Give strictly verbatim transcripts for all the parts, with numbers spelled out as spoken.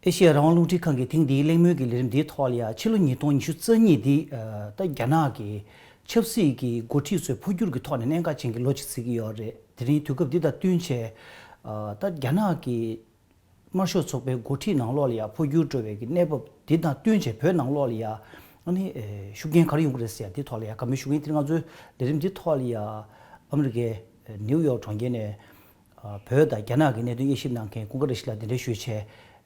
ཨེ་ཤེ་ཡ་རང་དབང་རླུང་འཕྲིན་ཁང་གིས་ཐེངས་འདིའི་གླེང་མོལ་གྱི་ལས་རིམ་འདིའི་ཐོག་ལ་ཡང་ཕྱི་ལོ་ཉིས་སྟོང་ཉི་ཤུ་རྩ་གཉིས་འདི་ད་རྒྱ་ནག་གི་ཆབ་སྲིད་ཀྱི་འགོ་ཁྲིད་ཚོས་འཕོ་འགྱུར་གྱི་ཐོག་ནས་གནད་འགག་ཅན་གྱི་ལོ་ཅིག་བརྩི་གི་ཡོད་རེད། དེ་རིང་དུས་སྐབས་འདི་དང་བསྟུན་བྱས་ད་རྒྱ་ནག་གི་དམར་ཤོག་ཚོགས་པའི་འགོ་ཁྲིད་ནང་ལོགས་ལ་ཡང་འཕོ་འགྱུར་འགྲོ་བའི་གི་གནས་བབ་འདི་དང་བསྟུན་བྱས་བོད་ནང་ལོགས་ལ་ཡང་ཨ་ནི་ཤུགས་རྐྱེན་ག་རེ་ཡོང་གི་རེད་ཟེར་ཡ་འདི་ཐོག་ལ་ཡང་བཀའ་མོལ་ཞུ་གི་ཡིན། དེ་རིང་ང་ཚོའི་ལས་རིམ་འདི་ཐོག་ལ་ཡང་ཨ་མི་རི་ཀའི་ནིའུ་ཡོག་གྲོང་ཁྱེར་ནས། བོད་དང་རྒྱ་ནག་གི་གནད་དོན་དབྱེ་ཞིབ་གནང་མཁན་ཀུན་དགའ་བཀྲ་ཤིས་ལགས་གདན་འདྲེན་ཞུས་བྱས།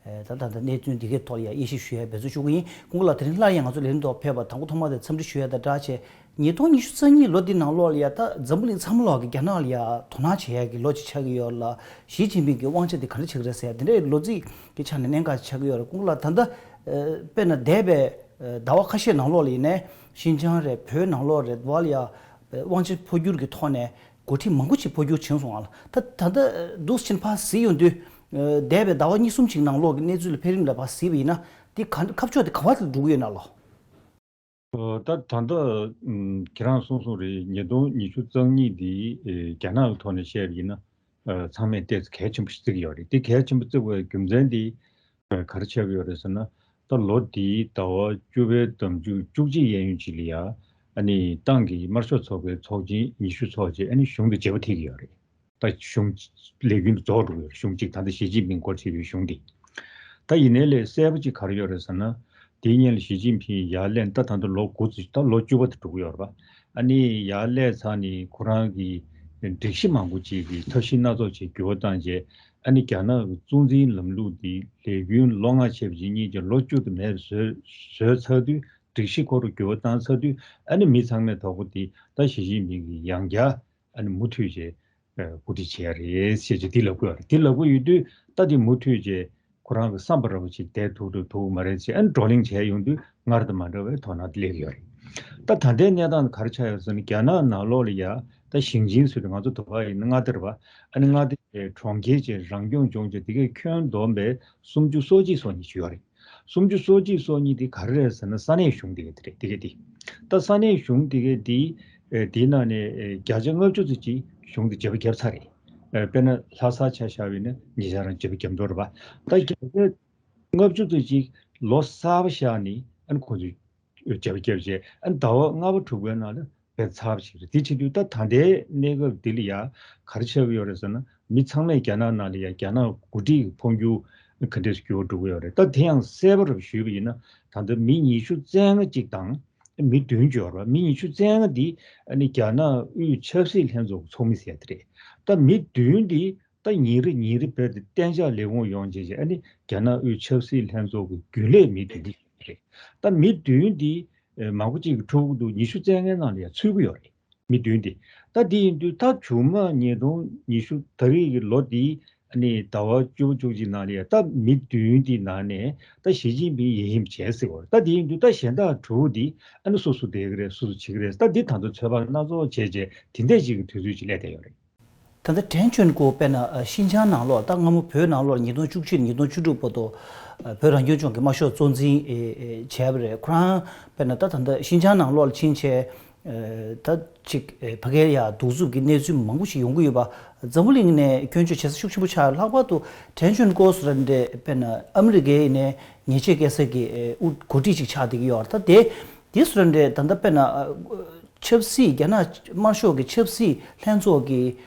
ད་ད་ལྟ་གནད་དོན་འདི་གའི་ཐོག་ལ་ཡང་དབྱེ་ཞིབ་ཞུ་ཡ་འབད་བརྩོན་ཞུ་གི་ཡིན། ཀུན་དགའ་ལགས་དེ་རིང་སླར་ཡང་ང་ཚོ་ལས་རིམ་ཐོག་ཕེབས་པ་དང་པོ་ཐོག་མ་དེ་འཚམས་འདྲི་ཞུ་ཡ་དང་སྦྲགས་བྱས། ཉིས་སྟོང་ཉི་ཤུ་རྩ་གཉིས་ལོ་འདི་ནང་ལོགས་ལ་ཡ་ད་འཛམ་བུ་གླིང་ཚང་མ་ལོག་གི་རྒྱ་ནག་ལ་ཡ་དོ་སྣང་བྱེད་ཡ་གི་ལོ་གཅིག་ཆགས་ཀྱི་ཡོད་ལ། ཞི་ཅིན་ཕིང་གི་དབང་ཆ་དེ་ག་འདྲ་ཆགས་ཀྱི་རེད་ཟེར་ཡ་དེ་འདྲའི་ལོ་རྩིས་ཀྱི་ཆ་ནས་གནད་འགག་ཆགས་ཀྱི་ཡོད་རེད། ཀུན་དགའ་ལགས་ད་ལྟ་དཔེར་ན་འདས་པའི་ཟླ་བ་ཁ་ཤས་ནང་ལོགས་ལ་ཡིན་ནའི་ཤིན་ཅང་རེད། བོད་ནང་ལོགས་རེད། བ་ལ་ཡ་དབང་ཆ་འཕོ་འགྱུར་གྱི་ཐོག་ནས། འགོ་ཁྲིད་མང་པོ་ཞིག་འཕོ་འགྱུར་ཕྱིན་སོང་ང་ལ། ད་ད་ལྟ་འདུག་ཕྱིན་ཕར་གཟིགས་ཡོང་དུས། འདས་པའི་ཟླ་བ་གཉིས་གསུམ་ཅིག་ནང་ལོགས་ཀྱི་གནས་ཚུལ་ལ་འཕེལ་རིམ་ལ་ཕར་གཟིགས་པ་ཡིན་ན། འདི་ག་ཁ་ཕྱོགས་དེ་ག་བ་ལ་འགྲོ་གི་ཡོད་ན་ལོ། ད་ད་ལྟ་ཁྱེད་རང་གསུངས་གསུངས་རེད། ཉིས་སྟོང་ཉི་ཤུ་རྩ་གཉིས་འདི་རྒྱ་ནག་གི་ཐོག་ནས་བཤད་པ་ཡིན་ན། ཚང་མས་ཏོག་ཙམ་གལ་ཆེན་པོ་ཞིག་བརྩི་གི་ཡོད་རེད། དེ་གལ་ཆེན་པོ་བརྩི་དགོས་པའི་རྒྱུ་མཚན་དེ་ག་རེ་ཆགས་ཀྱི་ཡོད་རེད་ཟེར་ན། ད་ལོ་འདིའི་ཟླ་བ་བཅུ་པའི་ཟླ་མཇུག་བཅུ་གཅིག་གཡས་གཡོན་ཅིག་ལ་ཡ། ཨ་ནི་ཏང་གི་དམར་ཤོག་ཚོགས་པའི་ཚོགས་ཆེན་ཉི་ཤུ་ཚོགས་རྗེས་ཨ་ནི་གཞུང་དེ་བརྗེ་པོ་ཐེབས་ཀྱི་ཡོད་རེད། ད་གཞུང་ལས་རྒྱུན་དུ་རྫོགས་འགྲོ་གི་ཡོད་རེད། གཞུང་གཅིག་ད་ལྟ་ཞི་ཅིན་ཕིང་འགོ་ཁྲིད་པའི་གཞུང་འདི། ད་ཡིན་ནའི་ལས་གསལ་པོ་ཅིག་ག་རེ་ཡོད་རེད་ཟེར་ན། དེའི་སྔོན་ལ་ཞི་ཅིན་ཕིང་ཡར་སླེབས་ད་ད་ལྟ་ལོ་དགུ་ཙམ། ད་ལོ་བཅུ་པ་དེ་འགྲོ་གི་ཡོད་རེད་པ། ཨ་ནི་ཡར་སླེབས་ཚར་ནས་ཁོ་རང་གི་སྒྲིག་གཞི་མང་པོ་ཅིག་གི་ཐབས་ཤེས་སྣ་ཚོགས་ཅིག་འགྱུར་བ་བཏང་རྗེས། ཨ་ནི་རྒྱ་ནག་གི་གཙོ་འཛིན་ལམ་ལུགས་འདི་ལས་རྒྱུན་ལོ་ལྔ་བྱས་པ་ཅིག་གཉིས་ཀྱི་ལོ་བཅུ་དུ་མེད་པ་བཟོས་བཟོས་ཚར་དུས། སྒྲིག་གཞི་ཁོ་རང་འགྱུར་བ་བཏང་ཚར་དུས། ཨ་ནི་མི་ཚང་མས་དོགས་པ་འདི་ད་ཞི་ཅིན་ཕིང་གིས་ཡང་བསྐྱར་ཨ་ནི་མུ་མཐུད་བྱས་འགོ་ཁྲིད་བྱས་རེད་ཟེར་གྱི་འདི་ལབ་ཀྱི་ཡོད་རེད། འདི་ལབ་ཀྱི་ཡོད་དུས་ད་འདི་མུ་མཐུད་བྱས་ཁོ་རང་གི་བསམ་པ་འདྲ་པོ་ཅིག་བསྡད་ཐུབ་འགྲོ་ཐུབ་ཀྱི་མ་རེད་ཅེས་ཨ་ནི་བགྲོ་གླེང་བྱས་ཡོང་དུས་སྔར་དང་མ་འདྲ་བའི་དོ་སྣང་དེ་སླེབས་ཀྱི་ཡོད་རེད། ད་ད་ལྟའི་གནས་སྟངས་ག་རེ་ཆགས་ཡོད་ཟེར་ན། རྒྱ་ནག་ནང་ལོགས་ལ་ཡ་ད་ཞིང་ཆེན་ཟེར་དུས་ང་ཚོ་དུ་བ་ཡིན་ན་མངའ་སྡེ་རེད་པ། ཨ་ནི་མངའ་སྡེ་གྲོང་ཁྱེར་བཅས་རང་སྐྱོང་ལྗོངས་བཅས་དེ་གའི་ཁྱོན་བསྡོམས་པའི་སུམ་ཅུ་སོ་གཅིག་སོ་གཉིས་ཅིག་ཡོད་རེད། སུམ་ཅུ་སོ་གཅིག་སོ་གཉིས་དེ་ག་རེ་རེད་ཟེར་ན། ས་གནས་གཞུང་དེ་ག་དེ་རེད། དེ་ག་དེ། ད་ས་གནས་གཞུང་དེ་ག་དེ། ཨེ་དེའི་ནང་ནས་ཨེ་བརྒྱ་ཆ་ལྔ་བཅུ་ཙམ་ཅིག་གཞུང་དེ་བརྗེ་པོ་བརྒྱབ་ཚར་རེད། ཨེ་དཔེར་ན་ལྷ་ས་ཆ་བཞག་པ་ཡིན་ན་ཉེ་ཆར་རང་བརྗེ་པོ་བརྒྱབ་འགྲོ་རེད་པ། ད་བརྒྱ་ཆ་ལྔ་བཅུ་ཙམ་ཅིག་ལོ་གསར་པ་ཤར་ནས་ཨ་ནི་ཁོང་ཚོས་བརྗེ་པོ་བརྒྱབ་བྱས། ཨ་ནི་ཟླ་བ་ལྔ་པ་དྲུག་པའི་ནང་ལ་བས་ཚར་བ་ཞིག་རེད། དེ་བྱེད་དུས་ད་ད་ལྟའི་གནས་སྐབས་འདི་ལ་ཡ་ག་རེ་ཆགས་ཀྱི་ཡོད་རེད་ཟེར་ན། མི་ཚང་མས་རྒྱ་ནག་ནང་ལ་ཡ་རྒྱ་ནག་འགོ་ཁྲིད་ཀྱི་འཕོ་འགྱུར་ག་འདྲས་སུ་འགྱུར་བ་འགྲོ་གི་ཡོད་རེད། ད་དེ་ཡང་གསལ་པོ་རུ་ཞུས་པ་ཡིན་ན། ད་ལྟ་མི་ཉི་ཤུ་རྩ་ལྔ་གཅིག་དང་མི་བདུན་ཅིག་ཡོད་རེད་པ། མི་ཉི་ཤུ་རྩ་ལྔ་འདི་ཨ་ནི་རྒྱ་ནག་དབུས་ཆབ་སྲིད་ལྷན་ཚོགས་ཀྱི་ཚོགས་མི་ཟེར་ཡ་དེ་རེད། ད་མི་བདུན་འདི་ད་ཉིན་རེ་ཉིན་རེ་བར་དུ་གཏན་འཇགས་ལས་ཁུངས་ཡོང་བྱས་བྱས། ཨ་ནི་རྒྱ་ནག་དབུས་ཆབ་སྲིད་ལྷན་ཚོགས་ཀྱི་རྒྱུན་ལས་མི་བདུན་འདི་རེད། ད་མི་བདུན་འདི་ཨེ་མང་པོ་ཅིག་གི་ཕྲུ་གུ་འདུག་ཉི་ཤུ་རྩ་ལྔའི་ནང་ལ་ཡང་ཚུད་ཀྱི་ཡོད་རེད། མི་བདུན་འདི། ད་འདི་ཡིན་དུས་ད་མཇུག་མ་ཉིས་སྟོང་ཉི་ཤུ་ད་རེས་ཀྱི་ལོ་འདི་ཨ་ནི་ཟླ་བ་བཅུ་བཅུ་གཅིག་ནང་ལ་ཡང་ད་མི་བདུན་འདི་ནང་ནས་ད་ཞི་ཅིན་ཕིང་ཡིན་ཡིན་བྱས་ཟེར་བ་རེད། ད་འདི་ཡིན་དུས་ད་གཞན་དག་དྲུག་འདི་ཨ་ནི་སུ་སུ་བསྡད་ཀྱི་རེད། སུ་སུ་བྱེད་ཀྱི་རེད། ད་འདི་ད་དུང་ཚོད་དཔག་སྣ་ཚོགས་བྱས་བྱས་དེ་འདྲས་ཅིག་གི་དུས་ཚོད་ཅིག་སླེབས་བསྡད་ཡོད་རེད། ད་ལྟ་ཀྲན་ཅུན་ཀོ་དཔེར་ན་ཨ་ཤིན་ཅང་ནང་ལོགས། ད་སྔ་མོ་བོད་ནང་ལོགས་ཉིས་སྟོང་བཅུ་གཅིག་ཉིས་སྟོང་བཅུ་དྲུག་བར་དུ་ཨ་བོད་རང་སྐྱོང་ལྗོངས་ཀྱི་དམར་ཤོག་གཙོ་འཛིན་ཨེ་ཨེ་བྱས་པ་རེད། ཁོ་རང་དཔེར་ན་ད་ད་ལྟ་ཤིན་ཅང་ནང་ལོགས་ལ་ཕྱིན་བྱས། ཨེ་ད་ཅིག་ཨེ་ཕ་གིར་ཡ་གདུག་རྩུབ་ཀྱི་གནས་ཚུལ་མང་པོ་ཞིག་ཡོང་གི་ཡོད་པ། འཛམ་བུ་གླིང་ནས་སྐྱོན་བརྗོད་བྱེད་ས་ཤུགས་ཆེན་པོ་ཆགས། ལྷག་པར་དུ་ཀྲན་ཅུན་ཀོ་ཟེར་བ་འདྲ་དཔེར་ན་ཨ་མི་རི་ཀའི་ནས་ཉེས་ཆད་བཀལ་ས་གི་ཨེ་དབུ་འགོ་ཁྲིད་ཅིག་ཆགས་བསྡད་ཀྱི་ཡོད་རེད། ད་དེ་དེ་ཟེར་བ་འདྲ་ད་ལྟ་དཔེར་ན་ཨ་ཆབ་སྲིད་རྒྱ་ནག་དམར་ཤོག་གི་ཆབ་སྲིད་ལྷན་ཚོགས་ཀྱི་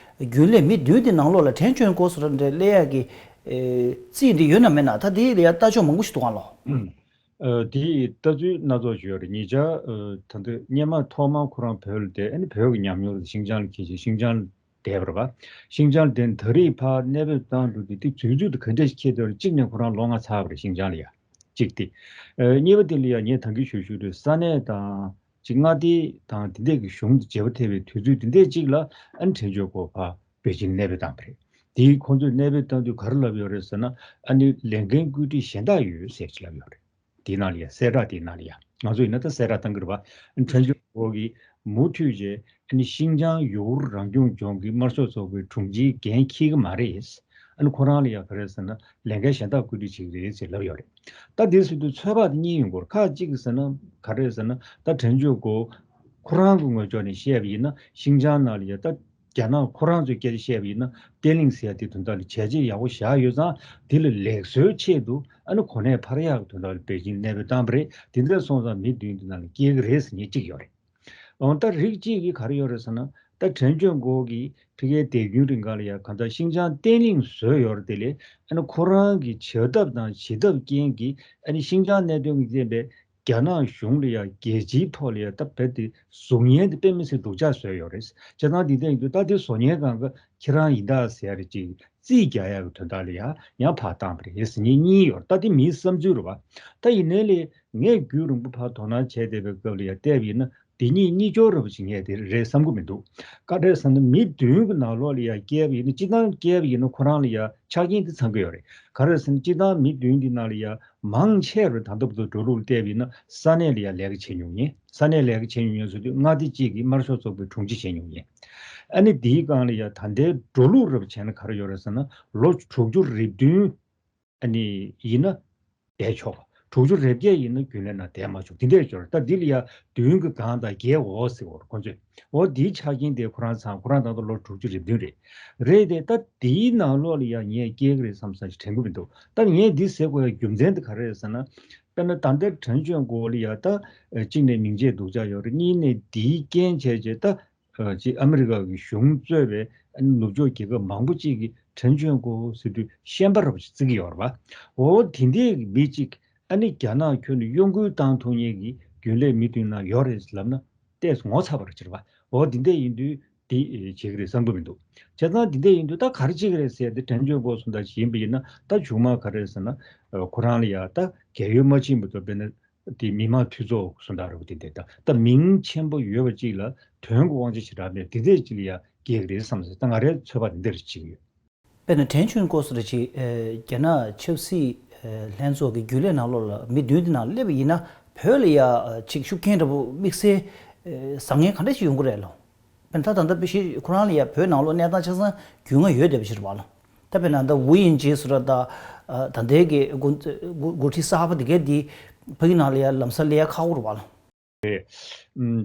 རྒྱུན་ལས་མི་བདུན་དེ་ནང་ལོགས་ལ་ཀྲན་ཅུན་ཀོ་ཟེར་བ་འདྲ་སླེབས་ཡག་གི་ཨེ་རྩིས་འདི་ཡོད་ན་མེད་ན། ད་དེ་ལ་ཡ་ལྟ་ཕྱོགས་མང་པོ་ཞིག་འདུག་ག་ལོ། ཨ་དེ་ལྟ་ཚུལ་སྣ་ཚོགས་ཞིག་ཡོད་རེད། ཉེ་ཆར་ཨ་ད་ལྟ་སྔོན་མ་ཐོག་མར་ཁོ་རང་བོད་ལ་བསྡད། ཨ་ནི་བོད་ཀྱི་ཉམས་མྱོང་ལ་ཤིང་ཅང་ལ་འཁྱེར་བྱས་ཤིང་ཅང་ལ་བསྡད་པ་རེད་པ། ཤིང་ཅང་ལ་བསྡད་ནས་ད་རེས་ཕར་གནས་སྤོས་བཏང་འགྲོ་དུས་དེ་དུས་ཚོད་དེ་ག་འདྲས་ཤིག་འཁེལ་བསྡད་རེད། གཅིག་ནས་ཁོ་རང་ལོ་ལྔ་ཚར་བ་རེད་ཤིང་ཅང་ལ་ཡ། གཅིག་དེ། ཨ་གཉིས་པ་དེ་ལ་ཡ་ངས་ད་གིན་ཞུས་ཞུས་དུས་ས་གནས་དང་ཅིག་མངའ་སྡེ་དང་དེ་འདྲས་ཀྱི་གཞུང་དང་བརྗེ་པོ་ཐེབས་པའི་དུས་ཚོད་དེ་འདྲས་ཅིག་ལ་ཨ་ནི་ཕྲན་ཆོས་ཁོ་ཕར་པེ་ཅིང་གནས་སྤོས་བཏང་བ་རེད། དེའི་ཁོང་ཚོས་གནས་སྤོས་བཏང་དུས་ག་རེ་ལབ་ཡོད་རེད་ཟེར་ན། ཨ་ནི་ལས་འགན་བཀོད་སྒྲིག་གཞན་དག་ཡོད་ཟེར་ཅིག་ལབ་ཡོད་རེད། དེའི་ནང་ལ་ཡ་གསལ་བསྒྲགས་དེའི་ནང་ལ་ཡ། ང་ཚོ་ཡིན་ན་ད་གསལ་བསྒྲགས་བཏང་གི་རེད་པ། ཨ་ནི་ཕྲན་ཆོས་ཁོ་གིས་མུ་མཐུད་བྱས་ཨ་ནི་ཤིང་ཅང་ཡུ་གུར་རང་སྐྱོང་ལྗོངས་ཀྱི་དམར་ཤོག་ཚོགས་པའི་དྲུང་ཆེའི་འགན་འཁྱེར་གྱི་མ་རེད། ཨ་ནི་ཁོ་རང་ལ་ཡ་ག་རེ་ཟེར་ན་ལས་འགན་གཞན་དག་བཀོད་སྒྲིག་བྱེད་ཀྱི་རེད་ཟེར་ལབ་ཡོད་རེད། ད་དེ་ཟེར་དུས་ཚོད་དཔག་དེ་གཉིས་ཡོང་གི་ཡོད་རེད། ཁག་གཅིག་ཟེར་ན་ག་རེ་ཟེར་ན། ད་ཕྲན་ཆོས་ཁོ་ཁོ་རང་གི་ངོས་ཕྱོགས་ནས་བཤད་པ་ཡིན་ན་ཤིང་ཅང་ནང་ལ་ཡ་ད་ རྒྱ་ནག་ཁོ་རང་ཚོའི་སྐད་ཆ་བཤད་པ་ཡིན་ན། བརྟན་ལྷིང་ཟེར་ཡ་དེ་དོན་དག་ལ་བྱས་རྗེས་ཡག་པོ་བཞག་ཡོད་ཙང་། དེ་ལ་ལེགས་གསོའི་ཆེད་དུ་ཨ་ནི་གོ་གནས་འཕར་ཡག་གི་དོན་དག་ལ་པེ་ཅིང་གནས་སྤོས་བཏང་བ་རེད། དེ་འདྲ་སོང་ཙང་མི་བདུན་དེ་ནང་ལ་སྐྱེལ་གི་རེད་ཟེར་མཁན་གཅིག་ཡོད་རེད། འོ་ད་རིགས་གཅིག་གིས་ག་རེ་ཡོད་རེད་ཟེར་ན། ད་ཁྲེན་ཅོན་ཀོ་གིས་ཕ་གིའི་དེ་རྒྱུན་རིང་ག་ལ་ཡ་གང་ལྟར་ཤིང་ཅང་བརྟན་ལྷིང་བཟོས་ཡོད་རེད། དེ་ལས་ཨ་ནི་ཁོ་རང་གི་བྱ་ཐབས་དང་བྱེད་ཐབས་རྐྱེན་གྱིས་ཨ་ནི་ཤིང་ཅང་གནད་དོན་གྱི་རྐྱེན་པས་རྒྱ་ནག་གཞུང་ལ་ཡ་རྒྱལ་སྤྱིའི་ཐོག་ལ་ཡ་ད་རྦད་དེ་གཟུགས་བརྙན་དེ་དཔེ་མི་སྲིད་སྡུག་ཅག་བཟོས་ཡོད་རེད། བྱས་ཙང་དེ་འདྲ་ཡིན་དུས་ད་དེ་བཟོ་མཁན་གང་ག་ཁྱེད་རང་ཡིན་ད་ཟེར་ཡ་རེད། ཅིག་རྩིས་རྒྱག་ཡག་གི་དོན་དག་ལ་ཡ་ཡང་ཕར་བཏང་བ་རེད་ཟེར་མཁན་གཉིས་ཡོད་རེད། ད་དེ་མིའི་བསམ་ཚུལ་རེད་བ། ད་ཡིན་ནའི་ལས་ངས་རྒྱུན་རིང་པོ་ཕར་དོ་སྣང་བྱས་བསྡད་པའི་སྐབས་ལ་ཡ་བལྟས་པ་ཡིན་ན། དེ་གཉིས་གཉིས་སྐྱོར་འདྲ་པོ་ཅིག་ངས་དེ་རེད་བསམ་གྱི་མི་འདུག་ག་རེ་ཟེར་ན་མི་བདུན་གྱི་ནང་ལོགས་ལ་ཡ་བསྐྱལ་བ་ཡིན་ན། སྤྱིར་བཏང་བསྐྱལ་བ་ཡིན་ན་ཁོ་རང་ལ་ཡ་ཆ་རྐྱེན་དེ་ཚང་གི་ཡོད་རེད། ག་རེ་ཟེར་ན་སྤྱིར་བཏང་མི་བདུན་འདི་ནང་ལ་ཡ་མང་ཆེ་བ་ད་ལྟ་བར་དུ་འགྲོ་ལུགས་བལྟས་པ་ཡིན་ན་ས་གནས་ལ་ཡ་ལས་ཀ་བྱེད་མྱོང་མཁན། ས་གནས་ལས་ཀ་བྱེད་མྱོང་མཁན་ཟེར་དུས་མངའ་སྡེ་གཅིག་གི་དམར་ཤོག་ཚོགས་པའི་དྲུང་ཆེ་བྱེད་མྱོང་མཁན། ཨ་ནི་འདིའི་སྒང་ལ་ཡ་ད་ལྟའི་འགྲོ་ལུགས་འདྲ་པོ་བྱས་ན་ག་རེ་ཡོད་རེད་ཟེར་ན། ལོ་དྲུག་ཅུ་རེ་བདུན་ཨ་ནི་ཡིན་ན་བསྡད་ཆོག་དྲུག་ཅུ་རེ་བརྒྱད་ཡིན་ན་རྒྱུན་ལས་ནང་བསྡད་མ་ཆོག་དེ་འདྲས་ཡོད་རེད། ད་འདི་ལ་ཡ་བདུན་གྱི་སྒང་དང་བརྒྱད་འོག་ཟེར་བ་རེད་ཁོང་ཚོས། འོ་འདིའི་ཆ་རྐྱེན་དེ་ཁོ་རང་ཚང་། ཁོ་རང་ད་ལྟ་ལོ་དྲུག་ཅུ་རེ་བདུན་རེད། རེད་དེ་ད་འདིའི་ནང་ལོགས་ལ་ཡ་ངས་སྐྱེལ་གི་རེད་བསམ་བསམ་ཞིག་དྲན་གྱི་མི་འདུག་ད་ངས་འདི་ཟེར་དགོས་ཡ་རྒྱུ་མཚན་དེ་ག་རེ་རེད་ཟེར་ན། དཔེར་ན་ད་ལྟ་ཁྲེན་ཅོན་ཀོ་ལ་ཡ་ད་གཅིག་ནས་མིང་ཆད་སྡུག་ཅག་ཡོད་རེད། གཉིས་ནས་འདིའི་རྐྱེན་བྱས་བྱས་ད། ཅིག་ཨ་མི་རི་ཀ་གི་གཞུང་གཙོས་པའི་ཨ་ནི་ནུབ་ཕྱོགས་རྒྱལ་ཁབ་མང་པོ་ཅིག་གིས་ཁྲེན་ཅོན་ཀོ་ཟེར་དུས་ཤན་པ་འདྲ་པོ་ཅིག་བརྩི་གི་ཡོད་རེད་པ། འོ་དེ་འདྲའི་མི་ཅིག་ཨ་ནི་རྒྱ་ནག་ཁྱོན་ནས་གཡོ་འགུལ་བཏང་ཐུབ་མཁན་གྱི་རྒྱུན་ལས་མི་བདུན་ནང་ཡོད་རེད་ལབ་ན་ཏོག་ཙམ་ངོ་ཚ་བ་རེད་ཟེར་བ། འོ་དེ་འདྲ་ཡིན་དུས་དེ་བྱེད་ཀྱི་རེད་བསམ་གྱི་མི་འདུག་བྱས་ཙང་དེ་འདྲ་ཡིན་དུས་ད་ག་རེ་བྱེད་ཀྱི་རེད་ཟེར་ཏེ་ཁྲེན་ཅོན་ཀོ་སོང་ད་ཅིག་ཡིན་པ་ཡིན་ན། ད་གཞུག་མ་ག་རེ་ཟེར་ན། ཁོ་རང་ལ་ཡ་ད་རྒས་ཡོལ་མ་ཕྱིན་པ་དང་དཔེར་ན། དེ་མི་དམངས་འཐུས་ཚོགས་སུ་འདྲ་རུ་དེ་འདྲ་ད་ད་མིང་ཆེན་པོ་ཡོད་པ་ཅིག་ལ་དོན་གྱི་དབང་ཆ་ཞེ་དྲག་མེད་དེ་འདྲས་ཅིག་ལ་ཡ་སྐྱེལ་གྱི་རེད་བསམ་ཟེར། ད་ང་རའི་ཚོད་དཔག་དེ་འདྲ་རེ་བྱེད་ཀྱི་ཡོད། དཔེར་ན་ཁྲེན་ཆོན་ཀོ་ཟེར་ཅིག་རྒྱ་ནག་ཆབ་སྲིད་ལྷན་ཚོགས་ཀྱི་རྒྱུན་ལས་ནང་ལོགས་ལ་མི་བདུན་དེ་ནང་སླེབས་པ་ཡིན་ན་བོད་ལ་ཡ་ཅིག་ཤུགས་རྐྱེན་འདྲ་པོ་དམིགས་བསལ་བཟང་ངན་ག་འདྲ་ཞིག་ཡོང་གི་རེད་ལོ། དཔེར་ན་ད་ད་ལྟ་དཔེ་ཞིག་ཁོ་རང་ལ་ཡ་བོད་ནང་ལོགས་གནས་སྟངས་ཆ་ཚང་རྒྱུས་མངའ་ཡོད་བསྡད་པ་ཞིག་རེད་པ་ལོ། ད་དཔེར་ན་ད་ཝུའུ་དབྱིང་ཇེ་ཟེར་བ་ད་ད་ལྟའི་གི་འགོ་འགོ་འགོ་ཁྲིད་གསར་པ་དེ་གས་དེ་ཕ་གི་ནང་ལ་ཡ་ལམ་སང་སླེབས་ཡ་ཁག་པོ་རེད་པ་ལོ།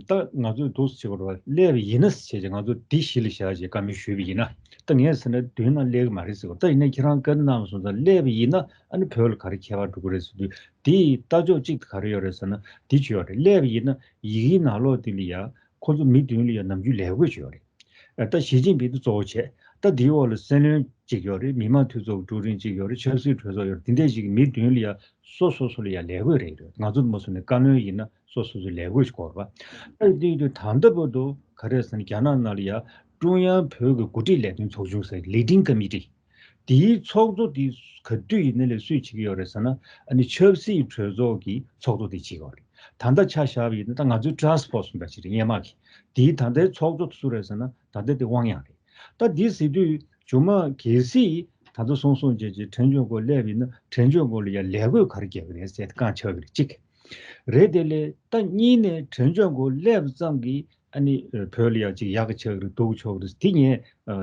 ད་ང་ཚོས་འདུག་སེ་བྱེད་དགོས་རེད་པ། སླེབས་པ་ཡིན་ན་ཟེར་བྱས་ང་ཚོ་འདི་གཞི་ལ་བཞག་བྱས་བཀའ་མོལ་ཞུས་པ་ཡིན་ན། ད་ངས་ཟེར་ན་མདུན་ལ་སླེབས་ཀྱི་མ་རེད་ཟེར་བ། ད་ཡིན་ན་ཁྱེད་རང་བཀའ་འདྲི་གནང་བ་སོང་ཙང་སླེབས་པ་ཡིན་ན་ཨ་ནི་བོད་ལ་ག་རེ་ཁྱད་པར་འགྲོ་གི་རེད་ཟེར་དུས། དེའི་ལྟ་ཕྱོགས་གཅིག་ད་ག་རེ་ཡོད་རེད་ཟེར་ན་འདི་བྱས་ཡོད་རེད། སླེབས་པ་ཡིན་ན་ཡི་གེའི་ནང་ལོགས་འདི་ལ་ཡ་ཁོ་ཚོ་མི་བདུན་ལ་ཡ་ནམ་རྒྱུན་ལས་བགོས་བྱས་ཡོད་རེད། ད་ཞི་ཅིན་ཕིང་དེ་གཙོ་བོ་བྱས། ད་དེའི་འོག་ལ་སྲིད་བློན་གཅིག་ཡོད་རེད། མི་དམངས་འཐུས་ཚོགས་ཀྱི་ཀྲུའུ་རིན་གཅིག་ཡོད་རེད། ཆབ་སྲིད་གྲོས་ཚོགས་ཡོད་རེད། དེ་འདྲས་ཞིག་གི་མི་བདུན་ལ་ཡ་སོ་སོ་སོ་ལ་ཡ་ལས་བགོས་རེད་རེད། ང་ཚོ་མ་སོང་ནས་བཀའ་བློན་ཡིན་ན་སོ་སོ་སོའི་ལས་བགོས་ཤིག་དགོས་རེད་པ། ད་དེ་དུས་ད་ལྟ་བར་དུ་ག་རེ་ཟེར་ན་རྒྱ་ནག་ནང་ལ་ཡ་ཀྲུང་དབྱང་བོད་ཀྱི་འགོ་ཁྲིད་ལས་དོན་ཚོགས་ཆུང་ཟེར་ལི་ཏིང་ཀ་མི་ཏི། དེའི་ཚོགས་གཙོ་དེ་ག་དུས་ཡིན་ནའི་ལས་སུས་བྱེད་ཀྱི་ཡོད་རེད་ཟེར་ན། ཨ་ནི་ཆབ་སྲིད་གྲོས་ཚོགས་ཀྱི་ཚོགས་གཙོ་དེ་བྱེད་ཀྱི་ཡོད་རེད། ད་ལྟ་ཆ་བཞག་པ་ཡིན་ན་ད་ང་ཚོའི་ཊཱསྐ་ཕོར་སི་གསུངས་པ་ཞིག་རེད་སྔོན་མ་གི། དེའི་ད་ལྟའི་ཚོགས་གཙོ་དེ་སུ་རེད་ཟེར་ན་ད་ལྟ་དེ་ཝང་ཡང་རེད། ད་འདི་ཟེར་དུས་མཇུག་མ་གལ་སྲིད་ད་ལྟ་སོང་སོང་བྱས་བྱས་ཁྲེན་ཅོན་ཀོ་སླེབས་ཡིན་ན་ཁྲེན་ཅོན་ཀོ་ལ་ཡ་ལས་བགོས་ག་རེ་རྒྱག་གི་རེད་ཟེར་ཏེ་བསྐང་ཆགས་ཀྱི་རེད་གཅིག་རེད་དེ་ལས་ད་གཉིས་ནས་ཁྲེན་ཅོན་ཀོ་སླེབས་ཙམ་གྱིས་ཨ་ནི་བོད་ལ་ཡ་ཅིག་ཡག་གི་ཆགས་ཀྱི་རེད་སྡུག་གི་ཆགས་ཀྱི་རེད་དེ་ངས་